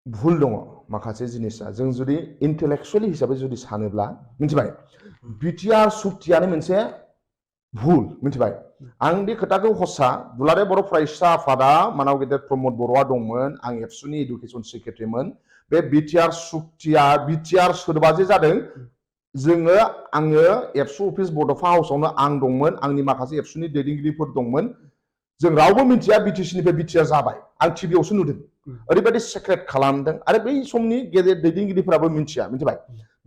भुल दङ माखासे जिनिसा जों जुदि इन्टेलेक्सुवेलि हिसाबै जुदि सानोब्ला मिथिबाय बिटिआर सुक्तियानो मोनसे भुल मिथिबाय आं बे खोथाखौ हसा दुलाराय बर' फरायसा आफादा मानाव गेदेर प्रमद बर'आ दंमोन आं एबसुनि इडुकेसन सेक्रेटारिमोन बे बिटिआर सुक्तिया बिटिआर सोदोबा जे जादों जोङो आङो एबसु अफिस बड'फा हाउसावनो आं दंमोन आंनि माखासे एबसुनि दैदेनगिरिफोर दंमोन जों रावबो मिथिया बिटिसिनिफ्राय बिटिआर जाबाय आं टिभियावसो नुदों ओरैबायदि सेक्रेट खालामदों आरो बै समनि गेदेर दैदेनगिरिफोराबो मिथिया मिथिबाय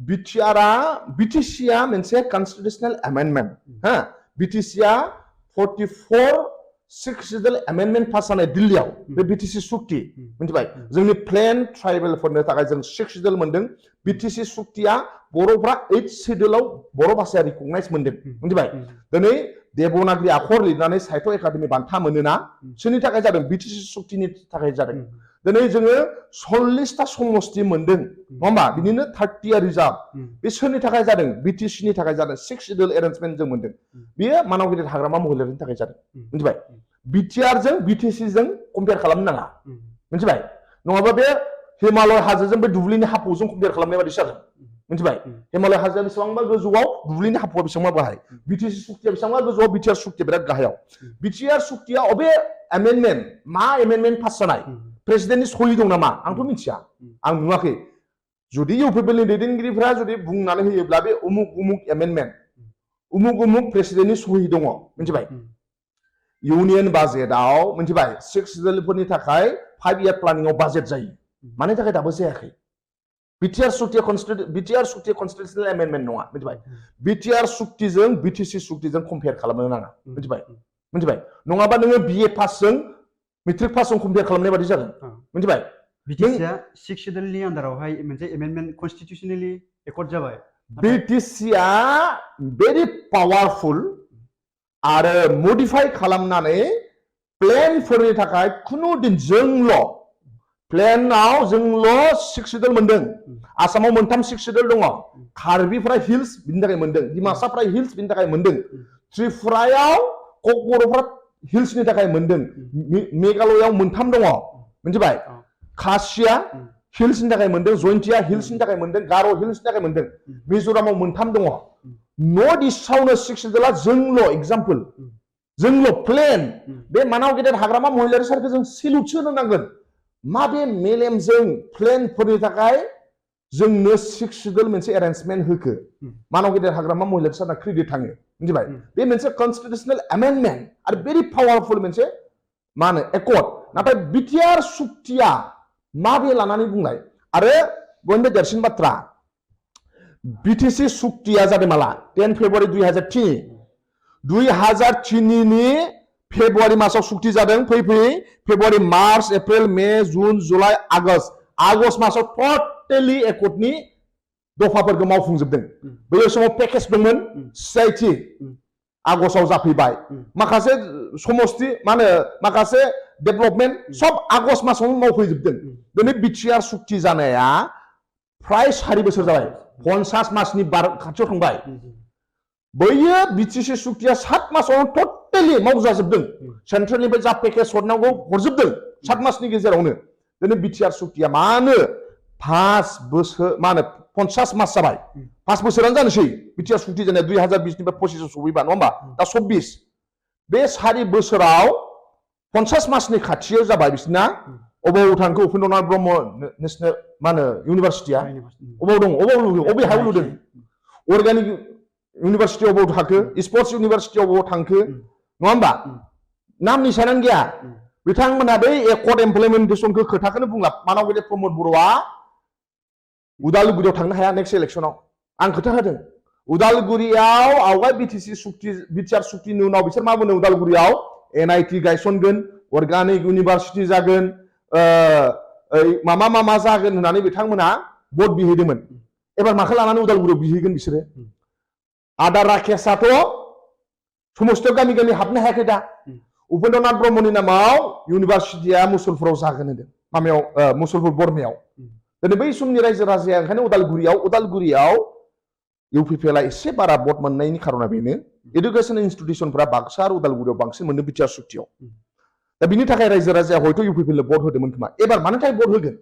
बिटिआरआ बिटिसिआ मोनसे कनस्टिटिउशनेल एमेन्डमेन्ट हा बिटिसिआ 44 सिक्सडल एमेन्डमेन्ट पास जानाय दिल्लीयाव बे बिटिसि सुक्ति मिथिबाय जोंनि प्लेन ट्राइबेलफोरनो थाखाय जों 6 सिडल मोनदों बिटिसि सुक्तिया बर'फ्रा 8 सिडलाव बर' भाषाया रिकगनाइज मोनदों मिथिबाय दिनै देबनागरि आखर लिरनानै साहित्य एकाडेमि बान्था मोनोना सोरनि थाखाय जादों बिटिसि सुक्तिनि थाखाय जादों दिनै जोङो 40टा समस्ति मोनदों नङा होमबा बिनिनो 30 रिजार्भ बे सोरनि थाखाय जादों बिटिसिनि थाखाय जादों 6 सिडल एरेन्जमेन्ट जों मोनदों बेयो मानाव गिदिर हाग्रामा महिलारिनि थाखाय जादों मिथिबाय बिटिआरजों बिटिसिजों कम्पेयार खालामनो नाङा मिथिबाय नङाबा बे हिमालय हाजोजों बे दुब्लिनि हाफावजों कम्पेयार खालामनाय बायदि जागोन मिथिबाय हिमालय हाजोआ बेसेबांबा गोजौआव दुब्लिनि हाफावा बेसेबांबा गाहाय बिटिसि सुक्तिया बेसेबांबा गोजौआव बिटिआर सुक्तिया बिराद गाहायाव बिटिआर सुक्तिया अबे एमेन्डमेन्ट मा एमेन्डमेन्ट पास जानाय प्रेसिडेन्टनि सहि दं नामा आंथ' मिथिया आं नुवाखै जुदि इउपिपिएलनि दैदेनगिरिफ्रा जुदि बुंनानै होयोब्ला बे उमुक उमुक एमेन्डमेन्ट उमुक उमुक प्रेसिडेन्टनि सहि दङ मिथिबाय इउनियन बाजेटआव मिथिबाय 6 सिडलफोरनि थाखाय 5 इयार प्लानिंआव बाजेट जायो मानि थाखाय दाबो जायाखै बिटिआर सुक्तिया कनस्टिटिउशनेल एमेन्डमेन्ट नङा मिथिबाय बिटिआर सुक्तिजों बिटिसि सुक्तिजों कम्पेयार खालामनो नाङा मिथिबाय नङाबा नोङो बिए पासजों मेट्रिक पासजों कम्पेयार खालामनाय बायदि जागोन मिथिबाय बिटिसिआ 6 सिडलनि आन्दारावहाय मोनसे एमेन्डमेन्ट कनस्टिटिउशनेलि एकर्ड जाबाय बिटिसिआ भेरि पावारफुल आरो मडिफाइ खालामनानै प्लेनफोरनि थाखाय खुनु दिन जोंल' प्लेनाव जोंल' 6 सिडल मोनदों आसामाव मोनथाम 6 सिडल दङ कार्बिफ्रा हिल्स बिनि थाखाय मोनदों डिमासाफ्रा हिल्स बिनि थाखाय मोनदों त्रिपुरायाव ककबर'फ्रा हिल्सनि थाखाय मोनदों मेघालयआव मोनथाम दङ मिथिबाय खासिया हिल्सनि थाखाय मोनदों जयन्तिया हिल्सनि थाखाय मोनदों गार' हिल्सनि थाखाय मोनदों मिज'रामाव मोनथाम दङ नर्थ इस्टआवनो 6 सिडला जोंल' एग्जाम्पल जोंल' प्लेन बे मानाव गेदेर हाग्रामा महिलारि सारखौ जों सेलुटसो होनो नांगोन माबे मेलेमजों प्लेनफोरनि थाखाय जोंनो 6 सिडल मोनसे एरेन्जमेन्ट होखो मानाव गेदेर हाग्रामा महिलारि सारना क्रेडिट थाङो मिथिबाय बे मोनसे कनस्टिटिउशनेल एमेन्डमेन्ट आरो भेरि पावारफुल मोनसे मा होनो एकर्ड नाथाय बिटिआर सुक्तिया माबे लानानै बुंनाय आरो बयनिफ्राय देरसिन बाथ्रा बिटिसि सुक्तिया जादों माला 10 फेब्रुवारि 2003 नि फेब्रुवारि मासाव सुक्ति जादों फैयै फेब्रुवारि मार्च एप्रिल मे जुन जुलाइ आगष्ट मासाव टटेलि एकर्डनि दफाफोरखौ मावफुंजोबदों बै समाव पेकेज दंमोन सिआइटि आगष्टआव जाफैबाय माखासे समस्ति मा होनो माखासे डेभेलपमेन्ट सब आगष्ट मासावनो मावफैजोबदों दिनै बिटिआर सुक्ति जानाया फ्राय 4 बोसोर जाबाय 50 मासनि बार खाथियाव थांबाय बैयो बिटिसि सुक्तिया 7 मासावनो टटेलि मावजाजोबदों सेन्ट्रेलनिफ्राय जा पेकेज हरनांगौ हरजोबदों 7 मासनि गेजेरावनो दिनै बिटिआर सुक्तिया मानो 5 बोसोर मा होनो 50 मास जाबाय 5 बोसोरानो जानोसै बिटिआर सुक्ति जानाया 2020 निफ्राय 25 सफैबा नङा होमबा दा 24 बे 4 बोसोराव 50 मासनि खाथियाव जाबाय बिसना अबाव थांखो उपेन्द्रनाथ ब्रह्म नेशनेल मा होनो इउनिभारसिटिया अबाव दं अबे हायाव लुदों अर्गानिक इउनिभारसिटि अबाव थाखो स्पर्ट्स इउनिभारसिटि अबाव थांखो नङा होमबा नाम निशानानो गैया बिथांमोना बै एकर्ड इमप्लिमेन्टेसनखौ खोथाखौनो बुंला मानाव गेदेर प्रमद बर'आ उदालगुरियाव थांनो हाया नेक्स्ट इलेक्सनाव आं खोथा होदों उदालगुरियाव आवगाय बिटिआर सुक्तिनि उनाव बिसोर मा बुंदों उदालगुरियाव एनआइटि गायसनगोन अर्गानिक इउनिभारसिटि जागोन मामा जागोन होननानै बिथांमोना भट बिहैदोंमोन एबार माखौ लानानै उदालगुरियाव बिहैगोन बिसोरो आदा राकेशआथ' समस्थियाव गामि गामि हाबनो हायाखै दा उपेन्द्रनाथ ब्रह्मनि नामाव इउनिभारसिटिया मुसलपुराव जागोन होनदों माबायाव मुसलपुर बरमायाव दिनै बै समनि रायजो राजाया ओंखायनो उदालगुरियाव इउपिपिएलआ एसे बारा भट मोननायनि खारना बेनो एडुकेसन इन्स्टिटिउसनफोरा बाक्सा आरो उदालगुरियाव बांसिन मोनो बिटिआर सुक्तियाव दा बिनि थाखाय रायजो राजाया हयथ' इउपिपिएल भट होदोंमोन खोमा एबार मानो थाखाय भट होगोन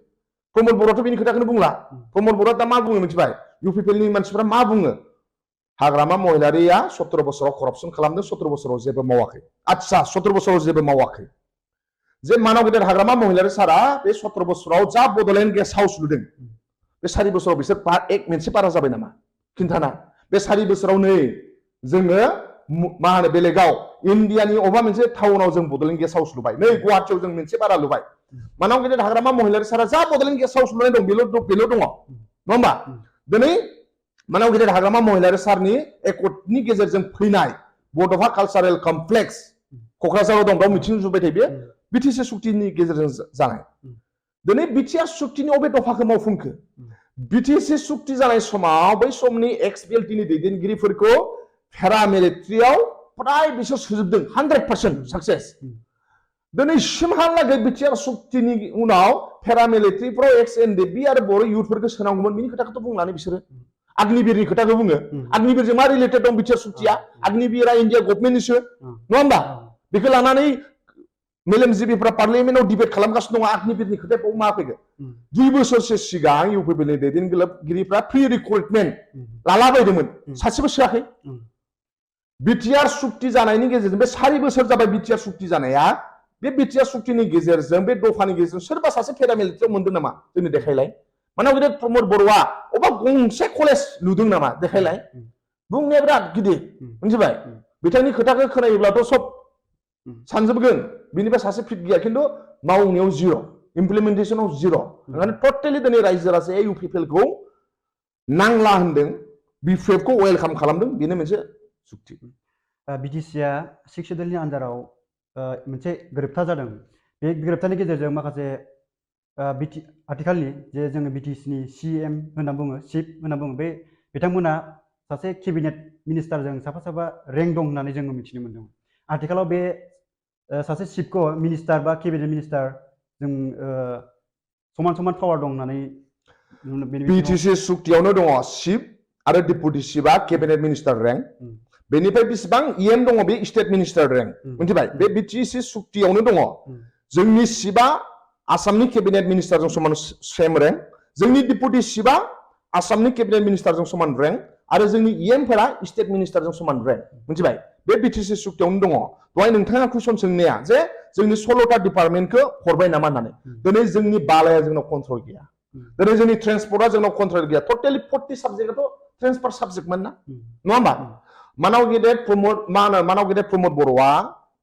प्रमद बर'आथ' बिनि खोथाखौनो बुंला प्रमद बर'आ दा मा बुङो मिथिबाय इउपिपिएलनि मानसिफ्रा मा बुङो हाग्रामा महिलारिया 17 बोसोराव करपसन खालामदों 17 बोसोराव जेबो मावाखै आच्छा 17 बोसोराव जेबो मावाखै जे मानव गेदेर हाग्रामा महिलारि सारा बे 17 बोसोराव जा बड'लेण्ड गेस्ट हाउस लुदों बे 4 बोसोराव बिसोर एक मोनसे बारा जाबाय नामा खिन्थाना बे 4 बोसोराव नै जोङो मा होनो बेलेगाव इन्डियानि अबा मोनसे टाउनाव जों बड'लेण्ड गेस्ट हाउस लुबाय नै गुवाहाटियाव जों मोनसे बारा लुबाय मानव गेदेर हाग्रामा महिलारि सारा जा बड'लेण्ड गेस्ट हाउस लुनाय दं बेल' दङ नङा होमबा दिनै मानव गेदेर हाग्रामा महिलारि सारनि एकर्डनि गेजेरजों फैनाय बड'फा कालचारेल कमप्लेक्स क'क्राझाराव दं बेयाव मिथिं जुबाय थायो बे बिटिसि सुक्तिनि गेजेरजों जानाय दिनै बिटिआर सुक्तिनि अबे दफाखौ मावफुंखो बिटिसि सुक्ति जानाय समाव बै समनि एक्स बिएलटिनि दैदेनगिरिफोरखौ पेरामिलिटारियाव प्राय बिसोर सोजोबदों 100% साक्सेस दिनैसिमहालागै बिटिआर सुक्तिनि उनाव पेरामिलिटारिफ्राव एक्स एनडिबि आरो बर' इयुथफोरखौ सोनांगौमोन बिनि खोथाखौथ' बुंलानो बिसोरो अग्निवीरनि खोथाखौ बुङो अग्निवीरजों मा रिलेटेड दं बिटिआर सुक्तिया अग्निवीरा इन्डिया गभर्नमेन्टनिसो नङा होमबा बेखौ लानानै मेलेमजिबिफ्रा पार्लियामेन्टआव डिबेट खालामगासिनो दङ अग्निवीरनि खोथाया मा फैगोन 2 बोसोरसो सिगां इउपिपिएलनि दैदेनगिरिफ्रा प्रि रिक्रुटमेन्ट लालाबायदोंमोन सासेबो सोआखै बिटिआर सुक्ति जानायनि गेजेरजों बे 4 बोसोर जाबाय बिटिआर सुक्ति जानाया बे बिटिआर सुक्तिनि गेजेरजों बे दफानि गेजेरजों सोरबा सासे पेरामिलिटारियाव मोनदों नामा जोंनो देखायलाय मानव गेदेर प्रमद बर'आ अबा गंसे कलेज लुदों नामा देखायलाय बुंनाया बिराद गिदिर मिथिबाय बिथांनि खोथाखौ खोनायोब्लाथ' सब सानजोबगोन बिनिफ्राय सासे फिट गैया खिन्थु मावनायाव जिर' इमप्लिमेन्टेसनाव जिर' ओंखायनो टटेलि दिनै रायजो राजाया इउपिपिएलखौ नांला होनदों बिपिएफखौ वेलकाम खालामदों बेनो मोनसे सुक्ति बिटिसिआ 6 शेड्युलनि आन्दाराव मोनसे गोरोबथा जादों बे गोरोबथानि गेजेरजों माखासे आथिखालनि जे जोङो बिटिसिनि सिएम होनना बुङो चिफ होनना बुङो बे बिथांमोना सासे केबिनेट मिनिस्टारजों साफा रेंक दं होननानै जोङो मिथिनो मोन्दों आथिखालाव बे सासे चिफखौ मिनिस्टार बा केबिनेट मिनिस्टार जों समान पावार दं होननानै बिटिसि सुक्तियावनो दङ चिफ आरो डेपुटि चिफआ केबिनेट मिनिस्टार रेंक बेनिफ्राय बेसेबां इएम दङ बे स्टेट मिनिस्टार रेंक मिथिबाय बे बिटिसि सुक्तियावनो दङ जोंनि चिफआ आसामनि केबिनेट मिनिस्टारजों समान सेम रेंक जोंनि डेपुटि चिफआ आसामनि केबिनेट मिनिस्टारजों समान रेंक आरो जोंनि इएमफोरा स्टेट मिनिस्टारजों समान रेंक मिथिबाय बे बिटिसि सुक्तियावनो दङ दहाय नोंथाङा कुइसन सोंनाया जे जोंनि 16टा डिपार्टमेन्टखौ हरबाय नामा होननानै दिनै जोंनि बालाया जोंनाव कन्ट्रल गैया दिनै जोंनि ट्रेन्सपर्टआ जोंनाव कन्ट्रल गैया टटेलि 40 साबजेक्टआथ' ट्रेन्सफार साबजेक्टमोन ना नङा होमबा मानव गेदेर प्रमद बर'आ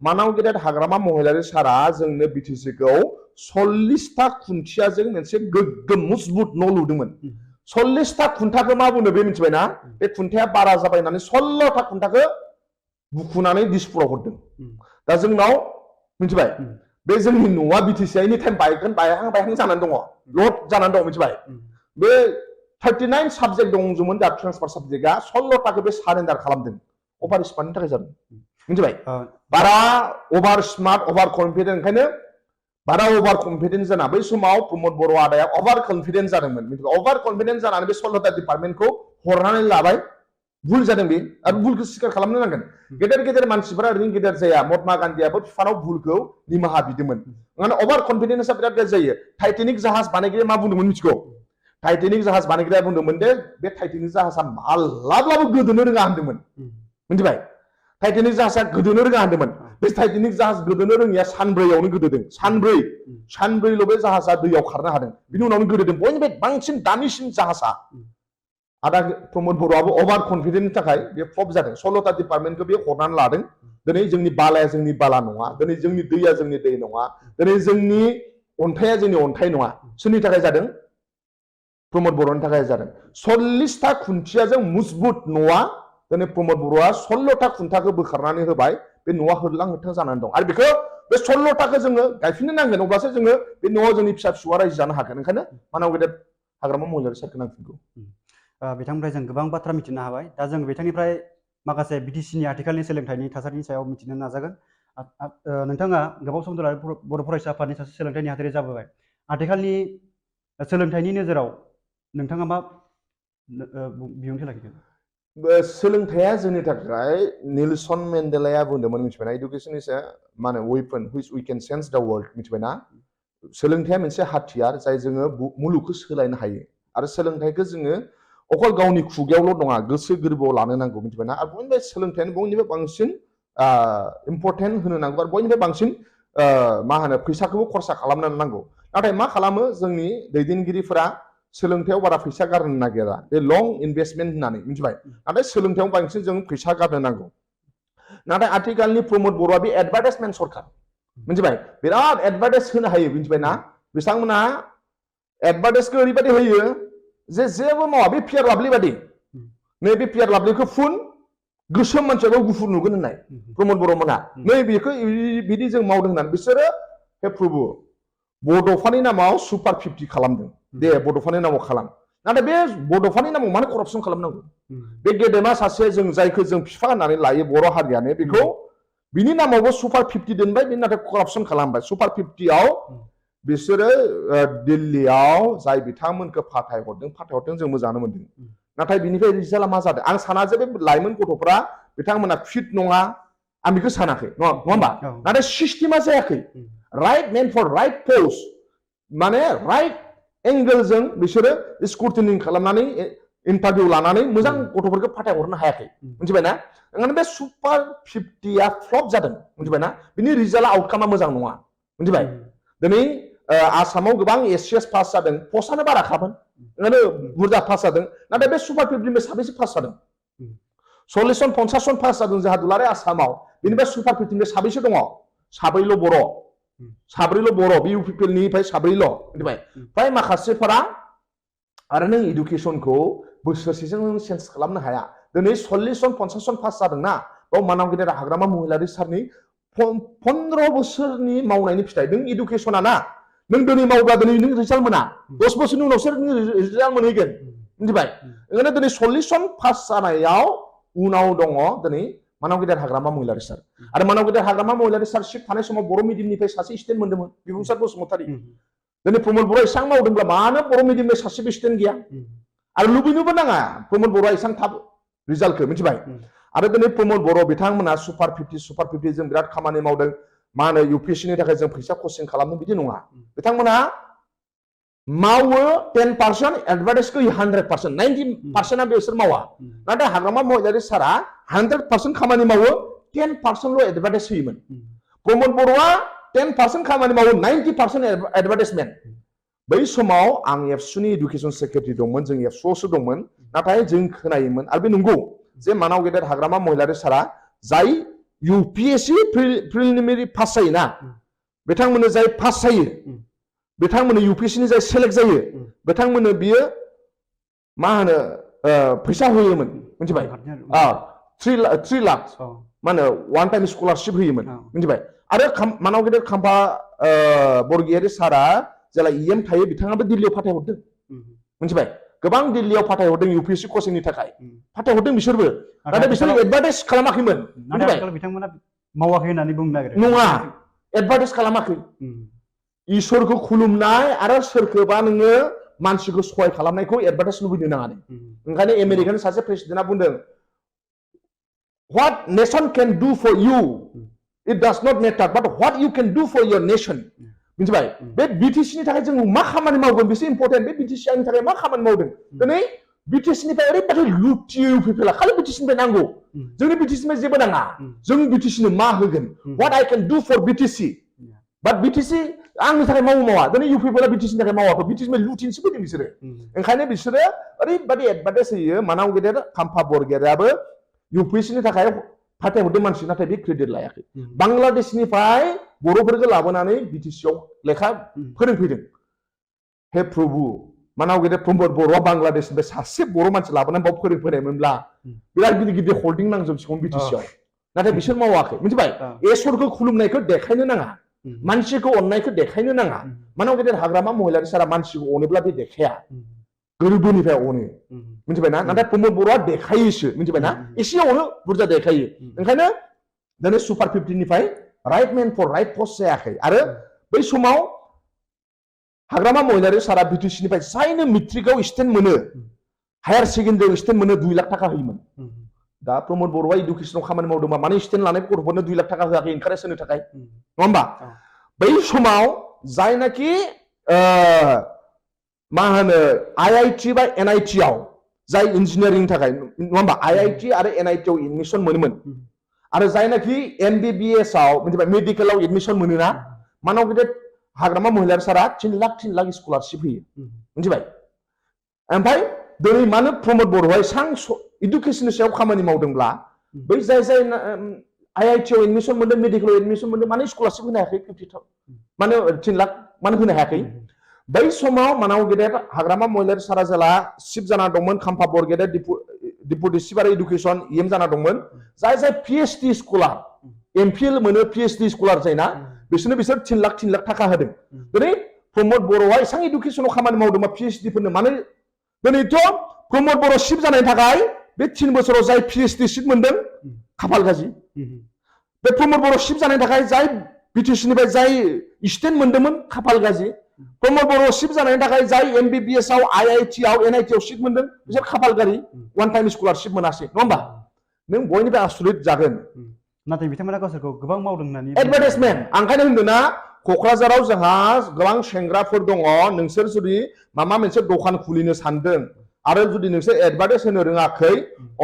मानव गेदेर हाग्रामा महिलारि सारा जोंनो बिटिसिखौ 40टा खुन्थियाजों मोनसे गोग्गोम मजबुत न' लुदोंमोन 40टा खुन्थाखौ मा बुंनो बे मिथिबायना बे खुन्थाया बारा जाबाय होननानै 16टा खुन्थाखौ बुखुनानै दिसपुराव हरदों दा जोंनाव मिथिबाय बे जोंनि न'आ बिटिसिआ एनि टाइम बायहां जानानै दङ लड जानानै दं मिथिबाय बे 39 साबजेक्ट दंजोमोन दा ट्रेन्सफार साबजेक्टआ 16टाखौ बे सारेन्डार खालामदों अभार स्मार्टनि थाखाय जादों मिथिबाय बारा अभार स्मार्ट अभार कनफिडेन्ट ओंखायनो बारा अभार कनफिडेन्ट जाना बै समाव प्रमद बर' आदाया अभार कनफिडेन्ट जादोंमोन मिथिबाय अभार कनफिडेन्ट जानानै बे 16टा डिपार्टमेन्टखौ हरनानै लाबाय भुल जादों बे आरो भुलखौ स्वीकार खालामनो नांगोन गेदेर मानसिफोरा ओरैनो गेदेर जाया महात्मा गान्धीयाबो बिफानाव भुलखौ निमाहा बिदोंमोन ओंखायनो अभार कनफिडेन्सआ बिराद गाज्रि जायो टाइटेनिक जाहाज बानायगिरिया मा बुंदोंमोन मिथिगौ टाइटेनिक जाहाज बानायग्राया बुंदोंमोन दे बे टाइटेनिक जाहाजा माब्लाबाबो गोदोनो रोङा होनदोंमोन मिथिबाय टाइटेनिक जाहाजा गोदोनो रोङा होनदोंमोन बे टाइटेनिक जाहाज गोदोनो रोङिया सानब्रैयावनो गोदोदों सानब्रैल' बे जाहाजा दैयाव खारनो हादों बिनि उनावनो गोदोदों बयनिफ्राय बांसिन दामिसिन जाहाजा आदा प्रमद बर'आबो अभार कनफिडेन्टनि थाखाय बे फ्लप जादों 16टा डिपार्टमेन्टखौ बे हरनानै लादों दिनै जोंनि बालाया जोंनि बाला नङा दिनै जोंनि दैया जोंनि दै नङा दिनै जोंनि अन्थाइया जोंनि अन्थाइ नङा सोरनि थाखाय जादों प्रमद बर'नि थाखाय जादों 40टा खुन्थियाजों मजबुत न'आ दिनै प्रमद बर'आ 16टा खुन्थाखौ बोखारनानै होबाय बे न'आ होरलां होथां जानानै दं आरो बेखौ बे 16टाखौ जोङो गायफिननो नांगोन अब्लासो जोङो बे न'आव जोंनि फिसा फिसौआ रायजो जानो हागोन ओंखायनो मानव गेदेर हाग्रामा महिलारि सारखौ नांफिनगौ बिथांनिफ्राय जों गोबां बाथ्रा मिथिनो हाबाय दा जों बिथांनिफ्राय माखासे बिटिसिनि आथिखालनि सोलोंथाइनि थासारिनि सायाव मिथिनो नाजागोन नोंथाङा गोबाव सम दोननानै बर' फरायसा आफादनि सासे सोलोंथाइ नेहाथारि जाबोबाय आथिखालनि सोलोंथाइनि नोजोराव नोंथाङा मा बिबुंथि लाखिगोन सोलोंथाइया जोंनि थाखाय नेलसन मेन्डेलाया बुंदोंमोन मिथिबायना एडुकेशन इज ए माने weapon which we can change the world मिथिबायना सोलोंथाइया मोनसे हाथियार जाय जोङो मुलुगखौ सोलायनो हायो आरो सोलोंथाइखौ जोङो अकल गावनि खुगायावल' नङा गोसो गोरबोआव लानो नांगौ मिथिबायना आरो बयनिफ्राय सोलोंथाइयानो बयनिफ्राय बांसिन इम्परटेन्ट होनो नांगौ आरो बयनिफ्राय बांसिन मा होनो फैसाखौबो खरसा खालामनो नांगौ नाथाय मा खालामो जोंनि दैदेनगिरिफोरा सोलोंथाइयाव बारा फैसा गारनो नागिरा बे लं इनभेस्टमेन्ट होननानै मिथिबाय नाथाय सोलोंथाइयाव बांसिन जों फैसा गारनो नांगौ नाथाय आथिखालनि प्रमोद बर'आ बे एडभार्टाइजमेन्ट सरकार मिथिबाय बिराद एडभार्टाइज होनो हायो मिथिबायना बिथांमोना एडभार्टाइजखौ ओरैबायदि होयो जे जेबो मावा बे पियार लाभलि बादि नैबे पियार लाभलिखौ फुन गोसोम मानसियाबो गुफुर नुगोन होननाय प्रमोद बर'मोना नै बेखौ बिदि जों मावदों होननानै बिसोरो हे प्रभु बड'फानि नामाव सुपार 50 खालामदों दे बड'फानि नामाव खालाम नाथाय बे बड'फानि नामाव मानो करपसन खालामनांगौ बे गेदेमा सासे जों जायखौ जों बिफा होननानै लायो बर' हारियानो बेखौ बिनि नामावबो सुपार 50 दोनबाय बिनि नाथाय करपसन खालामबाय सुपार 50 आव बिसोरो दिल्लीयाव जाय बिथांमोनखौ फाथायहरदों जों मोजाङानो मोनदों नाथाय बिनिफ्राय रिजाल्टआ मा जादों आं साना जे बे लाइमोन गथ'फ्रा बिथांमोना फिट नङा आं बेखौ सानाखै नङा होमबा नाथाय सिस्टेमा जायाखै right man for right post माने राइट एंगेलजों बिसोरो स्क्रुटिनिं खालामनानै इन्टारभिउ लानानै मोजां गथ'फोरखौ फाथायहरनो हायाखै मिथिबायना ओंखायनो बे सुपार 50आ फ्लप जादों मिथिबायना बिनि रिजाल्टआ आउटकामा मोजां नङा मिथिबाय दिनै आसामाव गोबां एससिएस पास जादों पस्टआनो बाराखामोन ओंखायनो बुरजा पास जादों नाथाय बे सुपार 50 साबेसे पास जादों 40 जन 50 जन पास जादों जोंहा दुलाराय आसामाव बेनिफ्राय सुपार 50 साबेसे दङ साब्रैल' बर' बे इउपिपिएलनिफ्राय साब्रैल' मिथिबाय फ्राय माखासेफोरा आरो नों इडुकेसनखौ बोसोरसेजों नों चेन्ज खालामनो हाया दिनै 40 जन 50 जन पास जादोंना बाव मानाव गेदेर हाग्रामा महिलारि सारनि 15 बोसोरनि मावनायनि फिथाइ नों इडुकेसना ना नों दिनै मावब्ला दिनै नों रिजाल्ट मोना 10 बोसोरनि उनावसो नों रिजाल्ट मोनहैगोन मिथिबाय ओंखायनो दिनै 40 जन पास जानायाव उनाव दङ दिनै मानाव गेदेर हाग्रामा महिलारि सार आरो मानाव गेदेर हाग्रामा महिलारि सार सिट थानाय समाव बर' मिडियामनिफ्राय सासे स्टुडेन्ट मोनदोंमोन बिबुंसार बसुमतारी दिनै प्रमोद बर'आ एसां मावदोंब्ला मानो बर' मिडियामनि सासेबो स्टुडेन्ट गैया आरो लुबैनोबो नाङा प्रमोद बर'आ एसां थाब रिजाल्टखौ मिथिबाय आरो दिनै प्रमोद बर' बिथांमोना सुपार 50 जों बिराद खामानि मावदों मा होनो इउपिएससिनि थाखाय जों फैसा कचिं खालामदों बिदि नङा बिथांमोना मावो 10% एडभार्टाइजखौ 100% 90%आ बिसोर मावा नाथाय हाग्रामा महिलारि सारा 100% खामानि मावो 10%ल' एडभार्टाइज होयोमोन प्रमोद बर'आ 10% खामानि मावो 90% एडभार्टाइजमेन्ट बै समाव आं एबसुनि इडुकेसन सेक्रेटारि दंमोन जों एबसुआवसो दंमोन नाथाय जों खोनायोमोन आरो बे नंगौ जे मानाव गेदेर हाग्रामा महिलारि सारा जाय इउपिएससि प्रिलिमिनारि पास जायोना बिथांमोननो जाय पास जायो बिथांमोननो इउपिएससिनि जाय सेलेक्ट जायो बिथांमोननो बियो मा होनो फैसा होयोमोन मिथिबाय 3 लाख मा होनो वान टाइम स्कलारशिप होयोमोन मिथिबाय आरो मानाव गेदेर खाम्फा बरगयारि सारा जेला इएम थायो बिथाङाबो दिल्लीयाव फाथायहरदों मिथिबाय गोबां दिल्लीयाव फाथायहरदों इउपिएससि कचिंनि थाखाय फाथायहरदों बिसोरबो नाथाय बिसोर एडभार्टाइज खालामाखैमोन नाथाय बिथांमोना मावाखै होननानै बुंनो नागिरो नङा एडभार्टाइज खालामाखै इसोरखौ खुलुमनाय आरो सोरखौबा नोङो मानसिखौ सहाय खालामनायखौ एडभार्टाइज लुबैनो नाङा ओंखायनो आमेरिकानि सासे प्रेसिडेन्टआ बुंदों what nation can do for you it does not matter but what you can do for your nation मिथिबाय बे बिटिसिनि थाखाय जों मा खामानि मावगोन बेसो इम्पोर्टेन्ट बे बिटिसिनि थाखाय मा खामानि मावदों दिनै बिटिसिनिफ्राय ओरैबायदि लुटियो फैफेला खालि बिटिसिनिफ्राय नांगौ जोंनि बिटिसिनिफ्राय जेबो नाङा जों बिटिसिनो मा होगोन what I can do for BTC but BTC आंनि थाखाय मावा दिनै इउपिफोरा बिटिसिनि थाखाय मावाखै बिटिसिनिफ्राय लुटिनसो फैदों बिसोरो ओंखायनो बिसोरो ओरैबायदि एडभार्टाइज होयो मानाव गेदेर खाम्फा बरगयारियाबो इउपिएससिनि थाखाय फाथायहरदों मानसि नाथाय बे क्रेडिट लायाखै बांलादेशनिफ्राय बर'फोरखौ लाबोनानै बिटिसियाव लेखा फोरोंफैदों हे प्रभु मानाव गेदेर प्रमोद बर'आ बांलादेशनिफ्राय सासे बर' मानसि लाबोनानै बाव फोरोंफैनायमोनब्ला बिराद गिदिर गिदिर हल्डिं नांजोबसिगौमोन बिटिसियाव नाथाय बिसोर मावाखै मिथिबाय इसोरखौ खुलुमनायखौ देखायनो नाङा मानसिखौ अननायखौ देखायनो नाङा मानाव गेदेर हाग्रामा महिलारि सारा मानसिखौ अनोब्ला बे देखाया गोरबोनिफ्राय अनो मिथिबायना नाथाय प्रमोद बर'आ देखायोसो मिथिबायना एसे अनो बुरजा देखायो ओंखायनो दिनै सुपार 50निफ्राय right man for right post जायाखै आरो बै समाव हाग्रामा महिलारि सारा बिटिसिनिफ्राय जायनो मेट्रिकआव स्टेन्ड मोनो हायार सेकेन्डारियाव स्टेन्ड मोनो 2 लाख थाखा होयोमोन दा प्रमद बर'आ इडुकेसनाव खामानि मावदोंबा माने स्टेन्ड लानाय गथ'फोरनो 2 लाख थाखा होआखै इनकारेज होनो थाखाय नङा होमबा बै समाव जायनाखि मा होनो आईआईटी बा एनआईटी आव जाय इन्जिनियारिंनि थाखाय नङा होमबा आईआईटी आरो एनआईटी आव एडमिशन मोनोमोन आरो जायनाखि एमबीबीएस आव मिथिबाय मेडिकेलाव एडमिशन मोनोना मानाव गेदेर हाग्रामा महिलारि सारा 3 लाख स्कलारशिप होयो मिथिबाय ओमफ्राय दिनै मानो प्रमद बर'आ एसां इडुकेसननि सायाव खामानि मावदोंब्ला बै जाय आईआईटी आव एडमिशन मोनदों मेडिकेलाव एडमिशन मोनदों माने स्कलारशिप होनो हायाखै 50,000 माने 3 लाख माने होनो हायाखै बै समाव मानाव गेदेर हाग्रामा महिलारि सारा जेला सिप जाना दंमोन खाम्फा बरगेदेर डिपुटि चिफ आरो इडुकेसन इएम जाना दंमोन जाय पिएचडि स्कलार एमफिल मोनो पिएचडि स्कलार जायना बिसोर 3 लाख थाखा होदों दिनै प्रमद बर'आ एसां इडुकेसनाव खामानि मावदोंबा पिएचडि फोरनो माने दिनैथ' प्रमद बर' सिप जानायनि थाखाय बे 3 बोसोराव जाय पिएचडि सिट मोनदों खाफाल गाज्रि बे प्रमद बर' सिप जानायनि थाखाय जाय बिटिसि निफ्राय जाय स्टेन्ड मोनदोंमोन खाफाल गाज्रि प्रमद बर' सिप जानायनि थाखाय जाय एमबीबीएस आव आईआईटी आव एनआईटी आव सिट मोनदों बिसोर खाफाल गाज्रि वान टाइम स्कलारशिप मोनासै नङा होमबा नों बयनिफ्राय आसुरित जागोन नाथाय बिथांमोना गावसोरखौ गोबां मावदों होननानै एडभार्टाइजमेन्ट आं ओंखायनो होनदोंना क'क्राझाराव जोंहा गोबां सेंग्राफोर दङ नोंसोर जुदि माबा मोनसे दखान खुलिनो सानदों आरो जुदि नोंसोर एडभार्टाइज होनो रोङाखै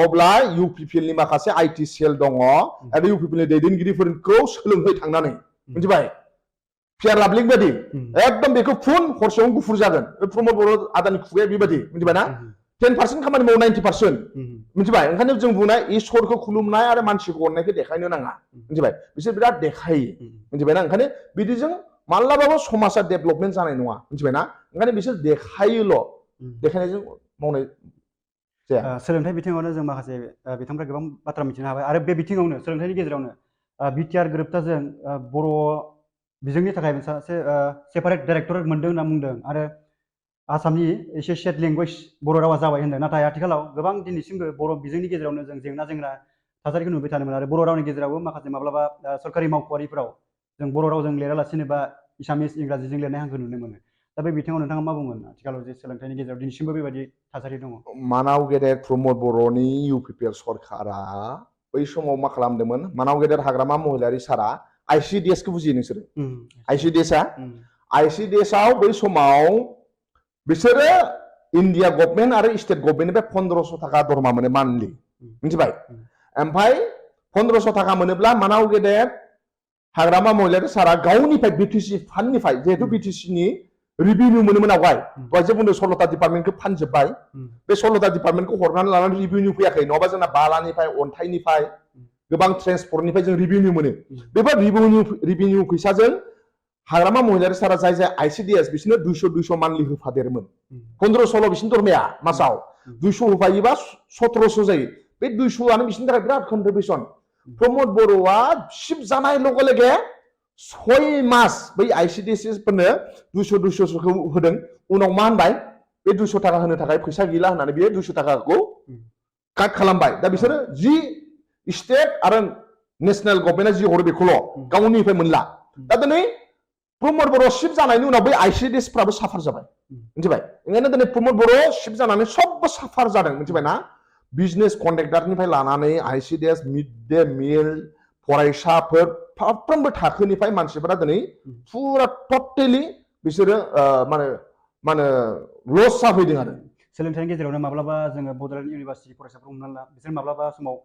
अब्ला इउपिपिएल नि माखासे आईटी सेल दङ आरो इउपिपिएल नि दैदेनगिरिफोरखौ सोलोंहै थांनानै मिथिबाय फेयार लाबलिं बायदि एकदम बेखौ फुन हरसेयावनो गुफुर जागोन प्रमद बर' आदानि खुगाया बेबायदि मिथिबाय ना 10% खामानि मावो 90% मिथिबाय ओंखायनो जों बुंनाय इसोरखौ खुलुमनाय आरो मानसिखौ अननायखौ देखायनो नाङा मिथिबाय बिसोर बिराद देखायो मिथिबायना ओंखायनो बिदिजों माब्लाबाबो समाजा डेभेलपमेन्ट जानाय नङा मिथिबायना ओंखायनो बिसोर देखायोल' देखायनायजों मावनाय जाया सोलोंथाइ बिथिङावनो जों माखासे बिथांफ्रा गोबां बाथ्रा मिथिनो हाबाय आरो बे बिथिङावनो सोलोंथाइनि गेजेरावनो बिटिआर गोरोबथाजों बर' बिजोंनि थाखाय सासे सेपारेट डाइरेक्टरेट मोनदों होनना बुंदों आरो आसामनि एसोसिएट लेंगुवेज बर' रावा जाबाय होनदों नाथाय आथिखालाव गोबां दिनैसिमबो बर' बिजोंनि गेजेरावनो जों जेंना थासारिखौ नुबाय थादोंमोन आरो बर' रावनि गेजेरावबो माखासे माब्लाबा सरकारि मावख'आरिफोराव जों बर' रावजों लिरालासिनो बा एसामिस इंराजिजों लिरनाय हांखो नुनो मोनो दा बे बिथिङाव नोंथाङा मा बुंगोन आथिखालाव जे सोलोंथाइनि गेजेराव दिनैसिमबो बेबायदि थासारि दङ मानाव गेदेर प्रमद बर'नि इउपिपिएल सरकारा बै समाव मा खालामदोंमोन मानाव गेदेर हाग्रामा महिलारि सारा आईसीडीएस खौ बुजियो नोंसोरो आईसीडीएस आव बै समाव बिसोरो इन्डिया गभर्नमेन्ट आरो स्टेट गभर्नमेन्टनिफ्राय 1500 थाखा दरमा मोनो मान्थलि मिथिबाय ओमफ्राय 1500 थाखा मोनोब्ला मानाव गेदेर हाग्रामा महिलारि सारा गावनिफ्राय बिटिसि फान्डनिफ्राय जिहेतु बिटिसि नि रिभिनिउ मोनोमोन आवगाय दहायसो बुंदों 16टा डिपार्टमेन्टखौ फानजोब्बाय बे 16टा डिपार्टमेन्टखौ हरनानै लानानै रिभिनिउ फैयाखै नङाबा जोंना बालानिफ्राय अन्थाइनिफ्राय गोबां ट्रेन्सपर्टनिफ्राय जों रिभिनिउ मोनो बेफोर रिभिनिउ फैसाजों हाग्रामा महिलारि सारा जाय आईसीडीएस बिसोरनो 200 मान्थलि होफादेरोमोन 1500 बिसोरनि दरमाया मासाव 200 होफायोबा 1700 जायो बे 200 आनो बिसोरनि थाखाय बिराद कन्ट्रिबिउसन प्रमद बर'आ सिप जानाय लगे लगे 6 मास बै आईसीडीएस फोरनो 200 खौ होदों उनाव मा होनबाय बे 200 थाखा होनो थाखाय फैसा गैला होननानै बे 200 थाखाखौ काट खालामबाय दा बिसोरो जि स्टेट आरो नेशनेल गभर्नमेन्टआ जि हरो बेखौल' गावनिफ्राय मोनला दा दिनै प्रमद बर' सिप जानायनि उनाव बै आईसीडीएस फ्राबो साफार जाबाय मिथिबाय ओंखायनो दिनै प्रमद बर' सिप जानानै सबबो साफार जादों मिथिबायना बिजनेस कन्ट्रेक्टरनिफ्राय लानानै आईसीडीएस मिड डे मिल फरायसाफोर फारफ्रोमबो थाखोनिफ्राय मानसिफोरा दिनै फुरा टटेलि बिसोरो माने लस जाफैदों आरो सोलोंथाइनि गेजेरावनो माब्लाबा जोङो बड'लेण्ड इउनिभारसिटि फरायसाफोर हमनानै ला बिसोर माब्लाबा समाव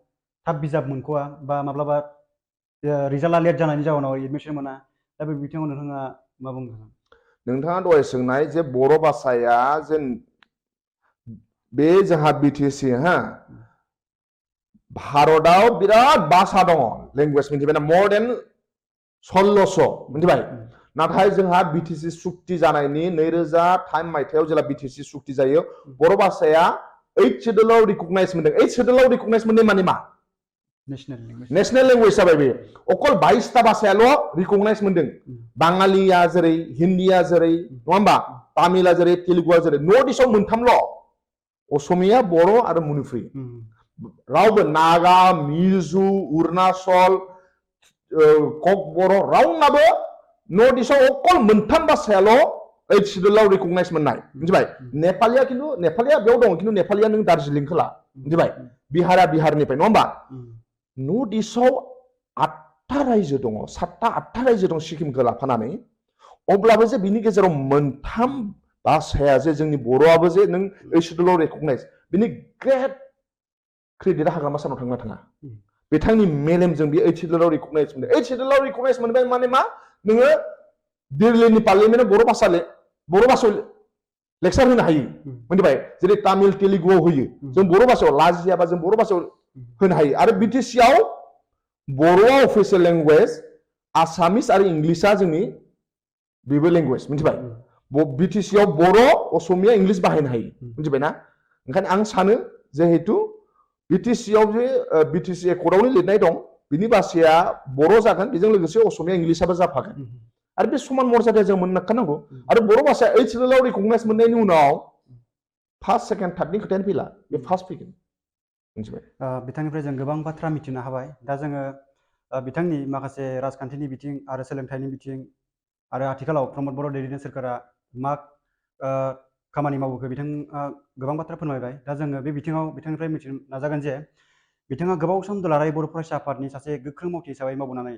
थाब बिजाब मोनख'वा बा माब्लाबा रिजाल्टआ लेट जानायनि जाउनाव एडमिसन मोना दा बे बिथिङाव नोंथाङा मा बुंगोन नोंथाङा दहाय सोंनाय जे बर' भाषाया जेन बे जोंहा बिटिसि भारतआव बिराद भाषा दङ लेंगुवेज मिथिबायना मर देन 1600 मिथिबाय नाथाय जोंहा बिटिसि सुक्ति जानायनि 2003 मायथाइयाव जेला बिटिसि सुक्ति जायो बर' भाषाया 8 शेड्यूलाव रिकगनाइज मोनदों 8 शेड्यूलाव रिकगनाइज मोननाय माने मा नेशनेल लैंग्वेज जाबाय बे अकल 22टा भाषायाल' रिकगनाइज मोनदों बाङालिया जेरै हिन्दीया जेरै नङा होमबा तामिला जेरै तेलुगुआ जेरै नर्थ इस्टआव मोनथामल' असमिया बर' आरो मणिपुरि रावबो नागा मिजु अरुणाचल कक बर' रावनाबो नर्थ इस्टआव अकल मोनथाम भाषायाल' 8 शेड्यूलाव रिकगनाइज मोननाय मिथिबाय नेपालिया बेयाव दं खिन्थु नेपालिया नों दार्जिलिं खोला मिथिबाय बिहारा बिहारनिफ्राय नङा होमबा नर्थ इस्टआव 8टा रायजो दङ 7टा 8टा रायजो दं सिक्किमखौ लाफानानै अब्लाबो जे बिनि गेजेराव मोनथाम भाषाया जे जोंनि बर'आबो जे नों 8 शेड्यूलाव रिकगनाइज बिनि ग्रेट क्रेडिटआ हाग्रामा सानाव थांना थाङा बिथांनि मेलेमजों बे 8 शेड्यूलाव रिकगनाइज मोनदों 8 शेड्यूलाव रिकगनाइज मोनबाय माने मा नोङो दिल्लीनि पार्लियामेन्टआव बर' भाषायाव लेक्सार होनो हायो मिथिबाय जेरै तामिल तेलुगुआव होयो जों बर' भाषायाव लाजियाबा जों बर' भाषायाव होनो हायो आरो बिटिसिआव बर'आ अफिसियेल लेंगुवेज आसामिस आरो इंलिशआ जोंनि बेबो लेंगुवेज मिथिबाय बिटिसिआव बर' असमिया इंलिश बाहायनो हायो मिथिबायना ओंखायनो आं सानो जिहेतु बिटिसिआव जे बिटिसि एकर्डआवनो लिरनाय दं बिनि भाषाया बर' जागोन बेजों लोगोसे असमिया इंलिशआबो जाफागोन आरो बे समान मर्यादा जों मोननांगौ आरो बर' भाषाया 8 शेड्यूलाव रिकगनाइज मोननायनि उनाव फार्स्ट सेकेन्ड थार्डनि खोथायानो फैला बे फार्स्ट फैगोन मिथिबाय बिथांनिफ्राय जों गोबां बाथ्रा मिथिनो हाबाय दा जोङो बिथांनि माखासे राजखान्थिनि बिथिं आरो सोलोंथाइनि बिथिं आरो आथिखालाव प्रमद बर' दैदेननाय सोरखारा मा खामानि मावबोखो बिथाङा गोबां बाथ्रा फोरमायबाय दा जोङो बे बिथिङाव बिथांनिफ्राय मिथिनो नाजागोन जे बिथाङा गोबाव सम दुलाराय बर' फरायसा आफादनि सासे गोख्रों मावथि हिसाबै मावबोनानै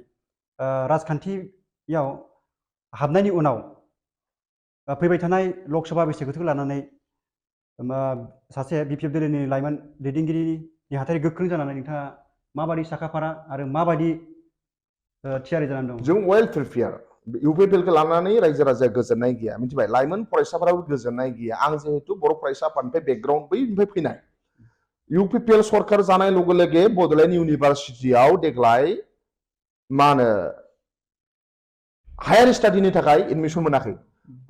राजखान्थियाव हाबनायनि उनाव फैबाय थानाय लकसभा बिसायख'थिखौ लानानै सासे बिपिएफ दोलोनि लाइमोन दैदेनगिरिनि नेहाथारि गोख्रों जानानै नोंथाङा माबायदि साखाफारा आरो माबायदि थियारि जानानै दं जों वेल प्रिपेयार इउपिपिएलखौ लानानै रायजो राजाया गोजोननाय गैया मिथिबाय लाइमोन फरायसाफोराबो गोजोननाय गैया आं जिहेतु बर' फरायसा आफादनिफ्राय बेकग्राउन्ड बैनिफ्राय फैनाय इउपिपिएल सरकार जानाय लोगो लोगो बड'लेण्ड इउनिभारसिटियाव देग्लाय मा होनो हायार स्टाडिनि थाखाय एडमिसन मोनाखै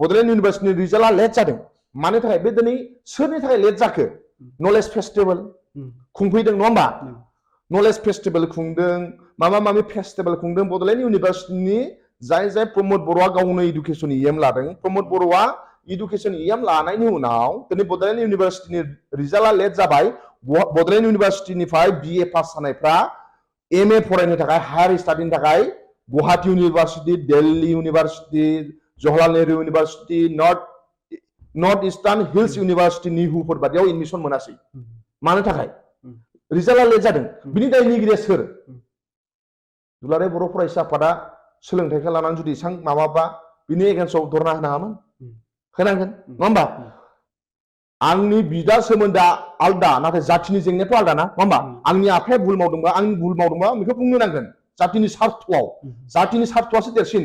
बड'लेण्ड इउनिभारसिटिनि रिजाल्टआ लेट जादों मानि थाखाय बे दिनै सोरनि थाखाय लेट जाखो नलेज फेस्टिभेल खुंफैदों नङा होमबा नलेज फेस्टिभेल खुंदों माबा फेस्टिभेल खुंदों बड'लेण्ड इउनिभारसिटिनि जाय प्रमद बर'आ गावनो इडुकेसन इएम लादों प्रमद बर'आ इडुकेसन इएम लानायनि उनाव दिनै बड'लेण्ड इउनिभारसिटिनि रिजाल्टआ लेट जाबाय बड'लेण्ड इउनिभारसिटिनिफ्राय बिए पास जानायफ्रा एमए फरायनो थाखाय हायार स्टाडिनि थाखाय Guwahati university Delhi university Jawaharlal Nehru university north eastern hills university निहुफोर बादियाव एडमिसन मोनासै मानो थाखाय रिजाल्टआ लेट जादों बिनि दायनिगिरिया सोर दुलाराय बर' फरायसा आफादा सोलोंथाइखौ लानानै जुदि एसां माबाबा बिनि एगेन्स्टआव धरना होनाङामोन होनांगोन नङा होमबा आंनि बिदा सोमोन्दोआ आलदा नाथाय जाथिनि जेंनायाथ' आलदा ना नङा होमबा आंनि आफाया भुल मावदोंबा आं भुल मावदोंबा बेखौ बुंनो नांगोन जातिनि सार्थ'आसो देरसिन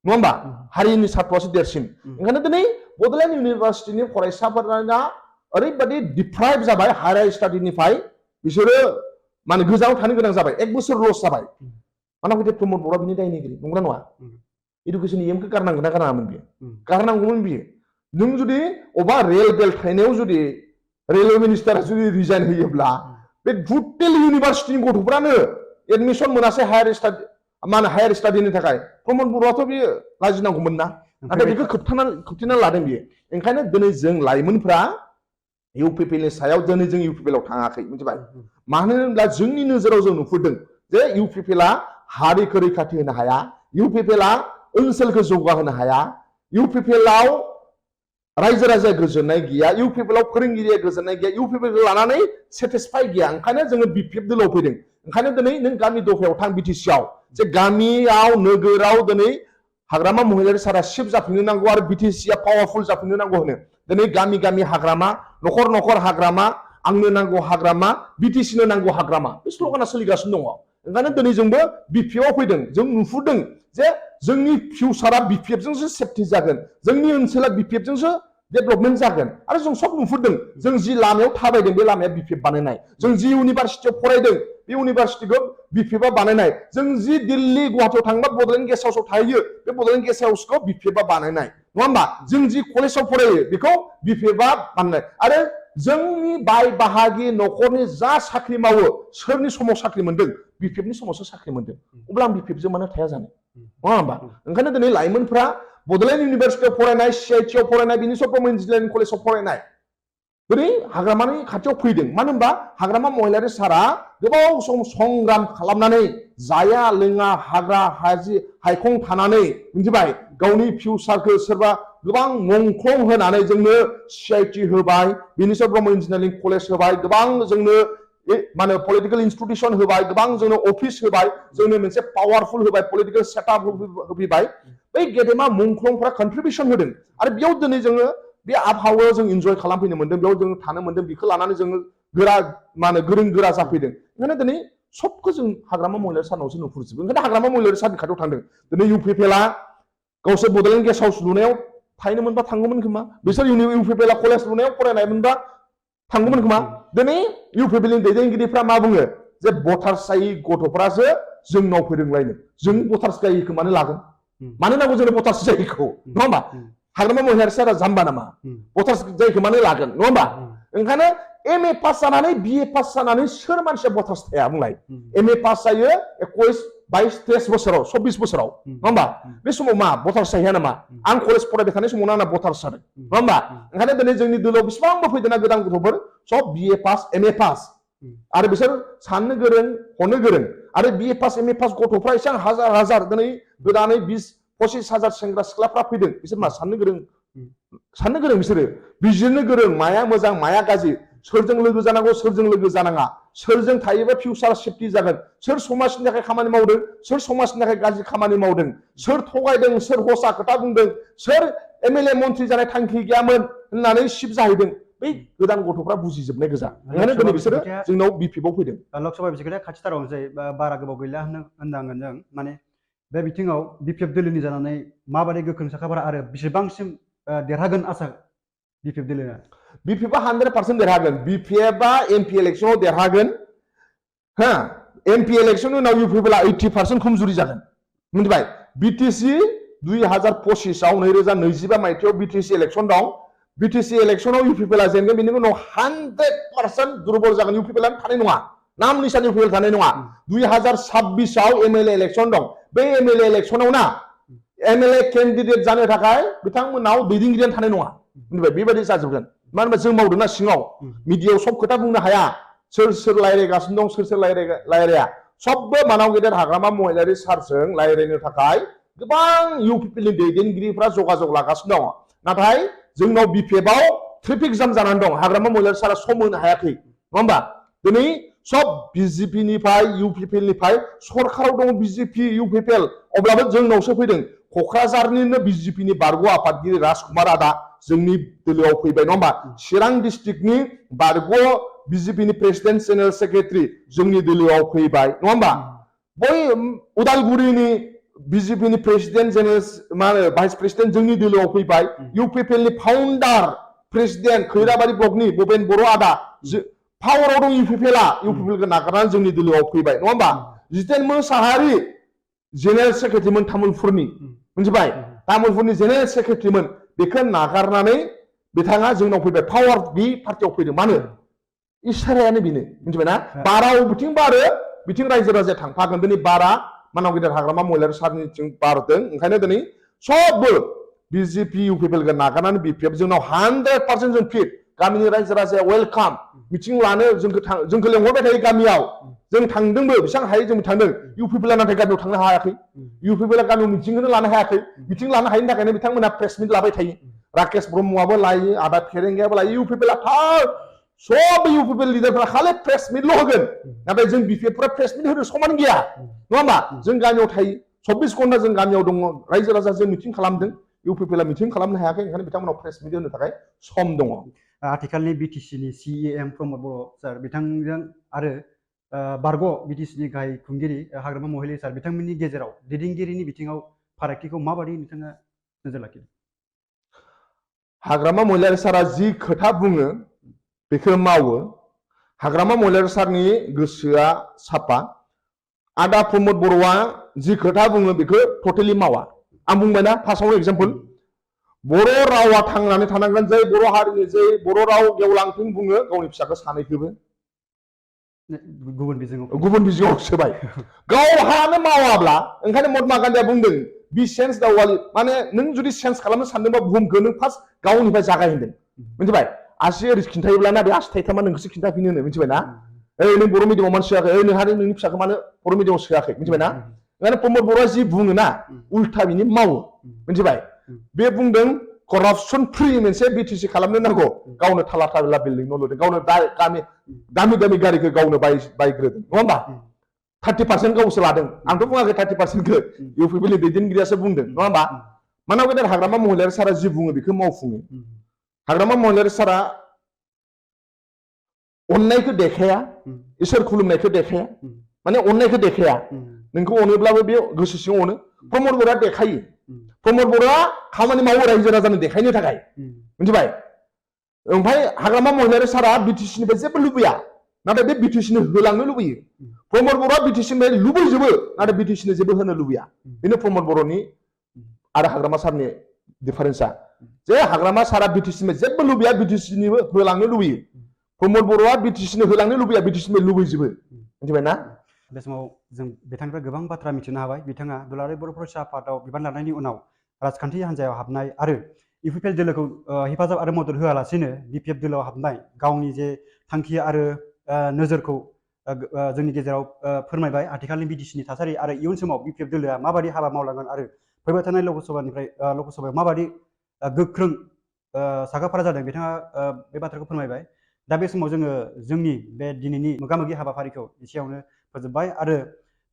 नङा होमबा हारिनि सार्थ'आसो देरसिन ओंखायनो दिनै बड'लेण्ड इउनिभारसिटिनि फरायसाफोरा ओरैबायदि डिप्राइभ जाबाय हायार स्टाडिनिफ्राय बिसोरो माने गोजानाव थानो गोनां जाबाय 1 बोसोर लस जाबाय मानो होनबा प्रमद बर'आ बिनि दायनिगिरि नंगौना नङा इडुकेसन इएमखौ गारनांगोन ना गारनाङामोन बियो गारनांगौमोन बियो नों जुदि अबा रेल बेल थायनायाव जुदि रेलवे मिनिस्टारा जुदि रिजाइन होयोब्ला बे टटेल इउनिभारसिटिनि गथ'फ्रानो एडमिसन मोनासै हायार स्टाडिनि थाखाय प्रमद बर'आथ' बियो लाजिनांगौमोन ना नाथाय बेखौ खोबथेना लादों बियो ओंखायनो दिनै जों लाइमोनफ्रा इउपिपिएलनि सायाव दिनै जों इउपिपिएलआव थाङाखै मिथिबाय मानो होनब्ला जोंनि नोजोराव जों नुफुरदों जे इउपिपिएलआ हारिखौ रैखाथि होनो हाया इउपिपिएलआ ओनसोलखौ जौगाहोनो हाया इउपिपिएलआव रायजो राजाया गोजोननाय गैया इउपिपिएलआव फोरोंगिरिया गोजोननाय गैया इउपिपिएलखौ लानानै सेटिसफाइ गैया ओंखायनो जोङो बिपिएफ दोलोआव फैदों ओंखायनो दिनै नों गामि दफायाव थां बिटिसिआव जे गामियाव नोगोराव दिनै हाग्रामा महिलारि सारा शिफ्ट जाफिननो नांगौ आरो बिटिसिआ पावारफुल जाफिननो नांगौ होनो दिनै गामि गामि हाग्रामा न'खर न'खर हाग्रामा आंनो नांगौ हाग्रामा बिटिसिनो नांगौ हाग्रामा बे स्ल'गाना सोलिगासिनो दङ ओंखायनो दिनै जोंबो बिपिएफआव फैदों जों नुफुरदों जे जोंनि फिउचारा बिपिएफजोंसो सेफटि जागोन जोंनि ओनसोला बिपिएफजोंसो डेभेलपमेन्ट जागोन आरो जों सब नुफुरदों जों जि लामायाव थाबायदों बे लामाया बिपिएफ बानायनाय जों जि इउनिभारसिटियाव फरायदों बे इउनिभारसिटिखौ बिपिएफआ बानायनाय जों जि दिल्ली गुवाहाटीयाव थांबा बड'लेण्ड गेस्ट हाउसआव थाहैयो बे बड'लेण्ड गेस्ट हाउसखौ बिपिएफआ बानायनाय नङा होमबा जों जि कलेजाव फरायो बेखौ बिपिएफआ बानायनाय आरो जोंनि बाय बाहागि न'खरनि जा साख्रि मावो सोरनि समाव साख्रि मोनदों बिपिएफनि समावसो साख्रि मोनदों अब्ला आं बिपिएफजों मानो थाया जानो नङा होमबा ओंखायनो दिनै लाइमोनफ्रा बड'लेण्ड इउनिभारसिटियाव फरायनाय सिआइटिआव फरायनाय बिनि सब इन्जिनियारिं कलेजाव फरायनाय दिनै हाग्रामानि खाथियाव फैदों मानो होनबा हाग्रामा महिलारि सारा गोबाव सम संग्राम खालामनानै जाया लोङा हाग्रा हायखं थानानै मिथिबाय गावनि फिउचारखौ सोरबा गोबां मुंख्लं होनानै जोंनो CIT होबाय बिनि सायाव ब्रह्म इन्जिनियारिं कलेज होबाय गोबां जोंनो माने पलिटिकल इन्स्टिट्यूशन होबाय गोबां जोंनो अफिस होबाय जोंनो मोनसे पावरफुल होबाय पलिटिकल सेटआप होबाय बै गेदेमा मुंख्लंफोरा कन्ट्रिबिउशन होदों आरो बेयाव दिनै जोङो बे आबहावायाव जों इन्जय खालामफैनो मोन्दों बेयाव जों थानो मोन्दों बेखौ लानानै जोङो गोरा माने गोरों गोरा जाफैदों ओंखायनो दिनै सबखौ जों हाग्रामा महिलारि सानावसो नुहुरजोबो ओंखायनो हाग्रामा महिलारि साननि खाथियाव थांदों दिनै UPPLआ गावसोर बड'लेण्ड गेस्ट हाउस लुनायाव थाहैनो मोनबा थांगौमोन खोमा बिसोर UPPLआ कलेज लुनायाव फरायनाय मोनबा थांगौमोन खोमा दिनै UPPLनि दैदेनगिरिफ्रा मा बुङो जे भटार्स जायै गथ'फ्रासो जोंनाव फैदोंलायनो जों भटार्स जायैखौ मानो लागोन मानो नांगौ जोंनो भटार्स जायैखौ नङा होमबा हाग्रामा महिलारि सारा जाम्बा नामा भटार्स जायैखौ मानो लागोन नङा होमबा ओंखायनो MA पास जानानै BA पास जानानै सोर मानसिया भटार्स थाया बुंलाय MA पास जायो 21 22 23 बोसोराव 24 बोसोराव नङा होमबा बे समाव मा भटार्स जाहैया नामा आं कलेज फरायबाय थानाय समावनो आंना भटार्स जादों नङा होमबा ओंखायनो दिनै जोंनि दोलोआव बेसेबांबो फैदोंना गोदान गथ'फोर सब BA पास MA पास आरो बिसोर साननो गोरों हनो गोरों आरो BA पास MA पास गथ'फ्रा एसेबां हाजार हाजार दिनै गोदानै 20-25 हाजार सेंग्रा सिख्लाफ्रा फैदों बिसोर मा साननो गोरों बिसोरो बिजिरनो गोरों माया मोजां माया गाज्रि सोरजों लोगो जानांगौ सोरजों लोगो जानाङा सोरजों थायोबा फिउचार सेफटि जागोन सोर समाजनि थाखाय खामानि मावदों सोर समाजनि थाखाय गाज्रि खामानि मावदों सोर थगायदों सोर हसा खोथा बुंदों सोर MLA मन्थ्रि जानाय थांखि गैयामोन होननानै शिफ्ट जाहैदों बै गोदान गथ'फ्रा बुजिजोबनाय गोजा ओंखायनो दिनै बिसोरो जोंनाव BPFआव फैदों लकसभा बिसायख'थिया खाथिथारावनोसै बारा गोबाव गैला होननांगोन जों माने बे बिथिङाव BPF दोलोनि जानानै माबायदि गोख्रों साखाफारा आरो बेसेबांसिम देरहागोन आसा BPF दोलोआ BPFआ 100% देरहागोन BPFआ MP इलेक्शनाव देरहागोन हा MP इलेक्शननि उनाव UPPLआ 80% खमजुरि जागोन मिथिबाय BTC 2025 आव 2025 मायथाइयाव BTC इलेक्शन दं BTC इलेक्शनाव UPPLआ जेनगोन बेनि उनाव 100% दुर्बल जागोन UPPLआ थानाय नङा नाम निशानि UPPL थानाय नङा 2026 आव MLA इलेक्शन दं बे MLA इलेक्शनाव ना MLA कैंडिडेट जानो थाखाय बिथांमोनाव दैदेनगिरियानो थानाय नङा मिथिबाय बेबायदि जाजोबगोन मानो होनबा जों मावदोंना सिङाव मिडियायाव सब खोथा बुंनो हाया सोर सोर रायलायगासिनो दं सोर सोर रायलाया सबबो मानाव गेदेर हाग्रामा महिलारि सारजों रायलायनो थाखाय गोबां UPPLनि दैदेनगिरिफ्रा जगाजग लागासिनो दं नाथाय जोंनाव BPFआव ट्रेफिक जाम जानानै दं हाग्रामा महिलारि सारा सम होनो हायाखै नङा होमबा दिनै सब BJPनिफ्राय UPPLनिफ्राय सरकाराव दङ BJP UPPL अब्लाबो जोंनावसो फैदों क'क्राझारनिनो BJPनि बारग' आफादगिरि राजकुमार आदा जोंनि दोलोआव फैबाय नङा होमबा चिरां डिस्ट्रिक्टनि बारग' BJPनि प्रेसिडेन्ट जेनेरेल सेक्रेटारि जोंनि दोलोआव फैबाय नङा होमबा बै उदालगुरिनि BJPनि प्रेसिडेन्ट जेनेरेल मा होनो भाइस प्रेसिडेन्ट जोंनि दोलोआव फैबाय UPPLनि फाउन्डार प्रेसिडेन्ट खैराबारि ब्लकनि भुपेन बर' आदा पावाराव दं UPPLखौ नागारनानै जोंनि दोलोआव फैबाय नङा होमबा जितेन मोसाहारि जेनेरेल सेक्रेटारिमोन तामुलपुरनि मिथिबाय तामुलपुरनि जेनेरेल सेक्रेटारिमोन बेखौ नागारनानै बिथाङा जोंनाव फैबाय पावार बे पार्टियाव फैदों मानो इसारायानो बेनो मिथिबायना बाराव बिथिं बारो बिथिं रायजो राजाया थांफागोन दिनै बारा मानाव गेदेर हाग्रामा महिलारि सारनिथिं बारदों ओंखायनो दिनै सबबो BJP UPPLखौ नागारनानै BPF जोंनाव 100% जों फिट गामिनि रायजो राजाया वेलकाम मिटिं लानो जोंखौ लेंहरबाय थायो गामियाव जों थांदोंबो बेसेबां हायो जों थांदों UPPLआ नाथाय गामियाव थांनो हायाखै UPPLआ गामियाव मिटिंखौनो लानो हायाखै मिटिं लानो हायिनि थाखायनो बिथांमोना प्रेस मिट लाबाय थायो राकेश ब्रह्मआबो लायो आदा फेरेंगायाबो लायो UPPLआ थार सब UPPL लिडारफोरा खालि प्रेस मिटल' होगोन नाथाय जों BPFफोरा प्रेस मिट होनो समान गैया नङा होमबा जों गामियाव थायो 24 घन्टा जों गामियाव दङ रायजो राजा जों मिटिं खालामदों UPPLआ मिटिं खालामनो हायाखै ओंखायनो बिथांमोनाव प्रेस मिट होनो थाखाय सम दङ आथिखालनि BTCनि CEM प्रमद बर' सार बिथांजों आरो बारग' BTCनि गाहाय खुंगिरि हाग्रामा महिलारि सार बिथांमोननि गेजेराव दैदेनगिरिनि बिथिङाव फारागथिखौ माबायदि नोंथाङा नोजोर लाखियो हाग्रामा महिलारि सारा जि खोथा बुङो बेखौ मावो हाग्रामा महिलारि सारनि गोसोआ साफा आदा प्रमद बर'आ जि खोथा बुङो बेखौ टटेलि मावा आं बुंबायना फार्स्टआवनो एग्जाम्पल बर' रावा थांनानै थानांगोन जै बर' हारिनि जै बर' राव गेवलांथों बुङो गावनि फिसाखौ सानैखौबो गुबुन बिजोङाव सोबाय गावहानो मावाब्ला ओंखायनो महात्मा गान्धीया बुंदों बि सेन्स दावगालि माने नों जुदि सेन्स खालामनो सानदोंबा बुहुमखौ नों फार्स्ट गावनिफ्राय जागायहोनदों मिथिबाय आसि ओरै खिन्थायोब्लाना बे आसि थाइथामा नोंखौसो खिन्थाफिनो होनो मिथिबायना ओइ नों बर' मिडियामाव मानो सोआखै ओइ नोंहा नोंनि फिसाखौ मानो बर' मिडियामाव सोआखै मिथिबायना ओंखायनो प्रमद बर'आ जि बुङो ना उल्था बिनि मावो मिथिबाय बे बुंदों करप्शन फ्री मोनसे बिटिसि खालामनो नांगौ गावनो थाला थाला बिल्डिं न' लुदों गावनो दामि दामि गारिखौ गावनो बायग्रोदों नङा होमबा 30% गावसो लादों आंथ' बुङाखै 30%खौ इउपिपिएलनि दैदेनगिरियासो बुंदों नङा होमबा मानव गेदेर हाग्रामा महिलारि सारा जि बुङो बेखौ मावफुङो हाग्रामा महिलारि सारा अननायखौ देखाया इसोर खुलुमनायखौ देखाया माने अननायखौ देखाया नोंखौ अनोब्लाबो बे गोसो सिङाव अनो प्रमद बर'आ देखायो प्रमद बर'आ खामानि मावो रायजो राजानो देखायनो थाखाय मिथिबाय ओमफ्राय हाग्रामा महिलारि सारा बिटिसिनिफ्राय जेबो लुबैया नाथाय बे बिटिसिनो होलांनो लुबैयो प्रमद बर'आ बिटिसिनिफ्राय लुबैजोबो नाथाय बिटिसिनो जेबो होनो लुबैया बेनो प्रमद बर'नि आरो हाग्रामा सारनि डिफारेन्सआ जे हाग्रामा सारा बिटिसिनिफ्राय जेबो लुबैया बिटिसिनिबो होलांनो लुबैयो प्रमद बर'आ बिटिसिनो होलांनो लुबैया बिटिसिनिफ्राय लुबैजोबो मिथिबाय ना बे समाव जों बिथांनिफ्राय गोबां बाथ्रा मिथिनो हाबाय बिथाङा दुलाराय बर' फरायसा आफादाव बिबान लानायनि उनाव राजखान्थि हान्जायाव हाबनाय आरो इउपिपिएल दोलोखौ हेफाजाब आरो मदद होआलासिनो बिपिएफ दोलोआव हाबनाय गावनि जे थांखि आरो नोजोरखौ जोंनि गेजेराव फोरमायबाय आथिखालनि बिटिसिनि थासारि आरो इयुन समाव बिपिएफ दोलोआ माबायदि हाबा मावलांगोन आरो फैबाय थानाय लकसभायाव माबायदि गोख्रों साखाफारा जादों बिथाङा बे बाथ्राखौ फोरमायबाय दा बे समाव जोङो जोंनि बे दिनैनि मोगा-मोगि हाबाफारिखौ एसेयावनो फोजोबबाय आरो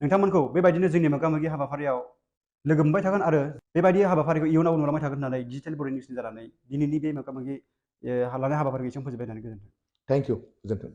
नोंथांमोनखौ बेबायदिनो जोंनि मोगा-मोगि हाबाफारियाव लोगो मोनबाय थागोन आरो बेबायदि हाबाफारिखौ इयुनाव नुलांबाय थागोन होननानै डिजिटेल बड' निउसनि जानानै दिनैनि बे मोगा-मोगि लानाय हाबाफारिखौ एसेयावनो फोजोबबाय होननानै गोजोन्थों थेंक इउ गोजोन्थों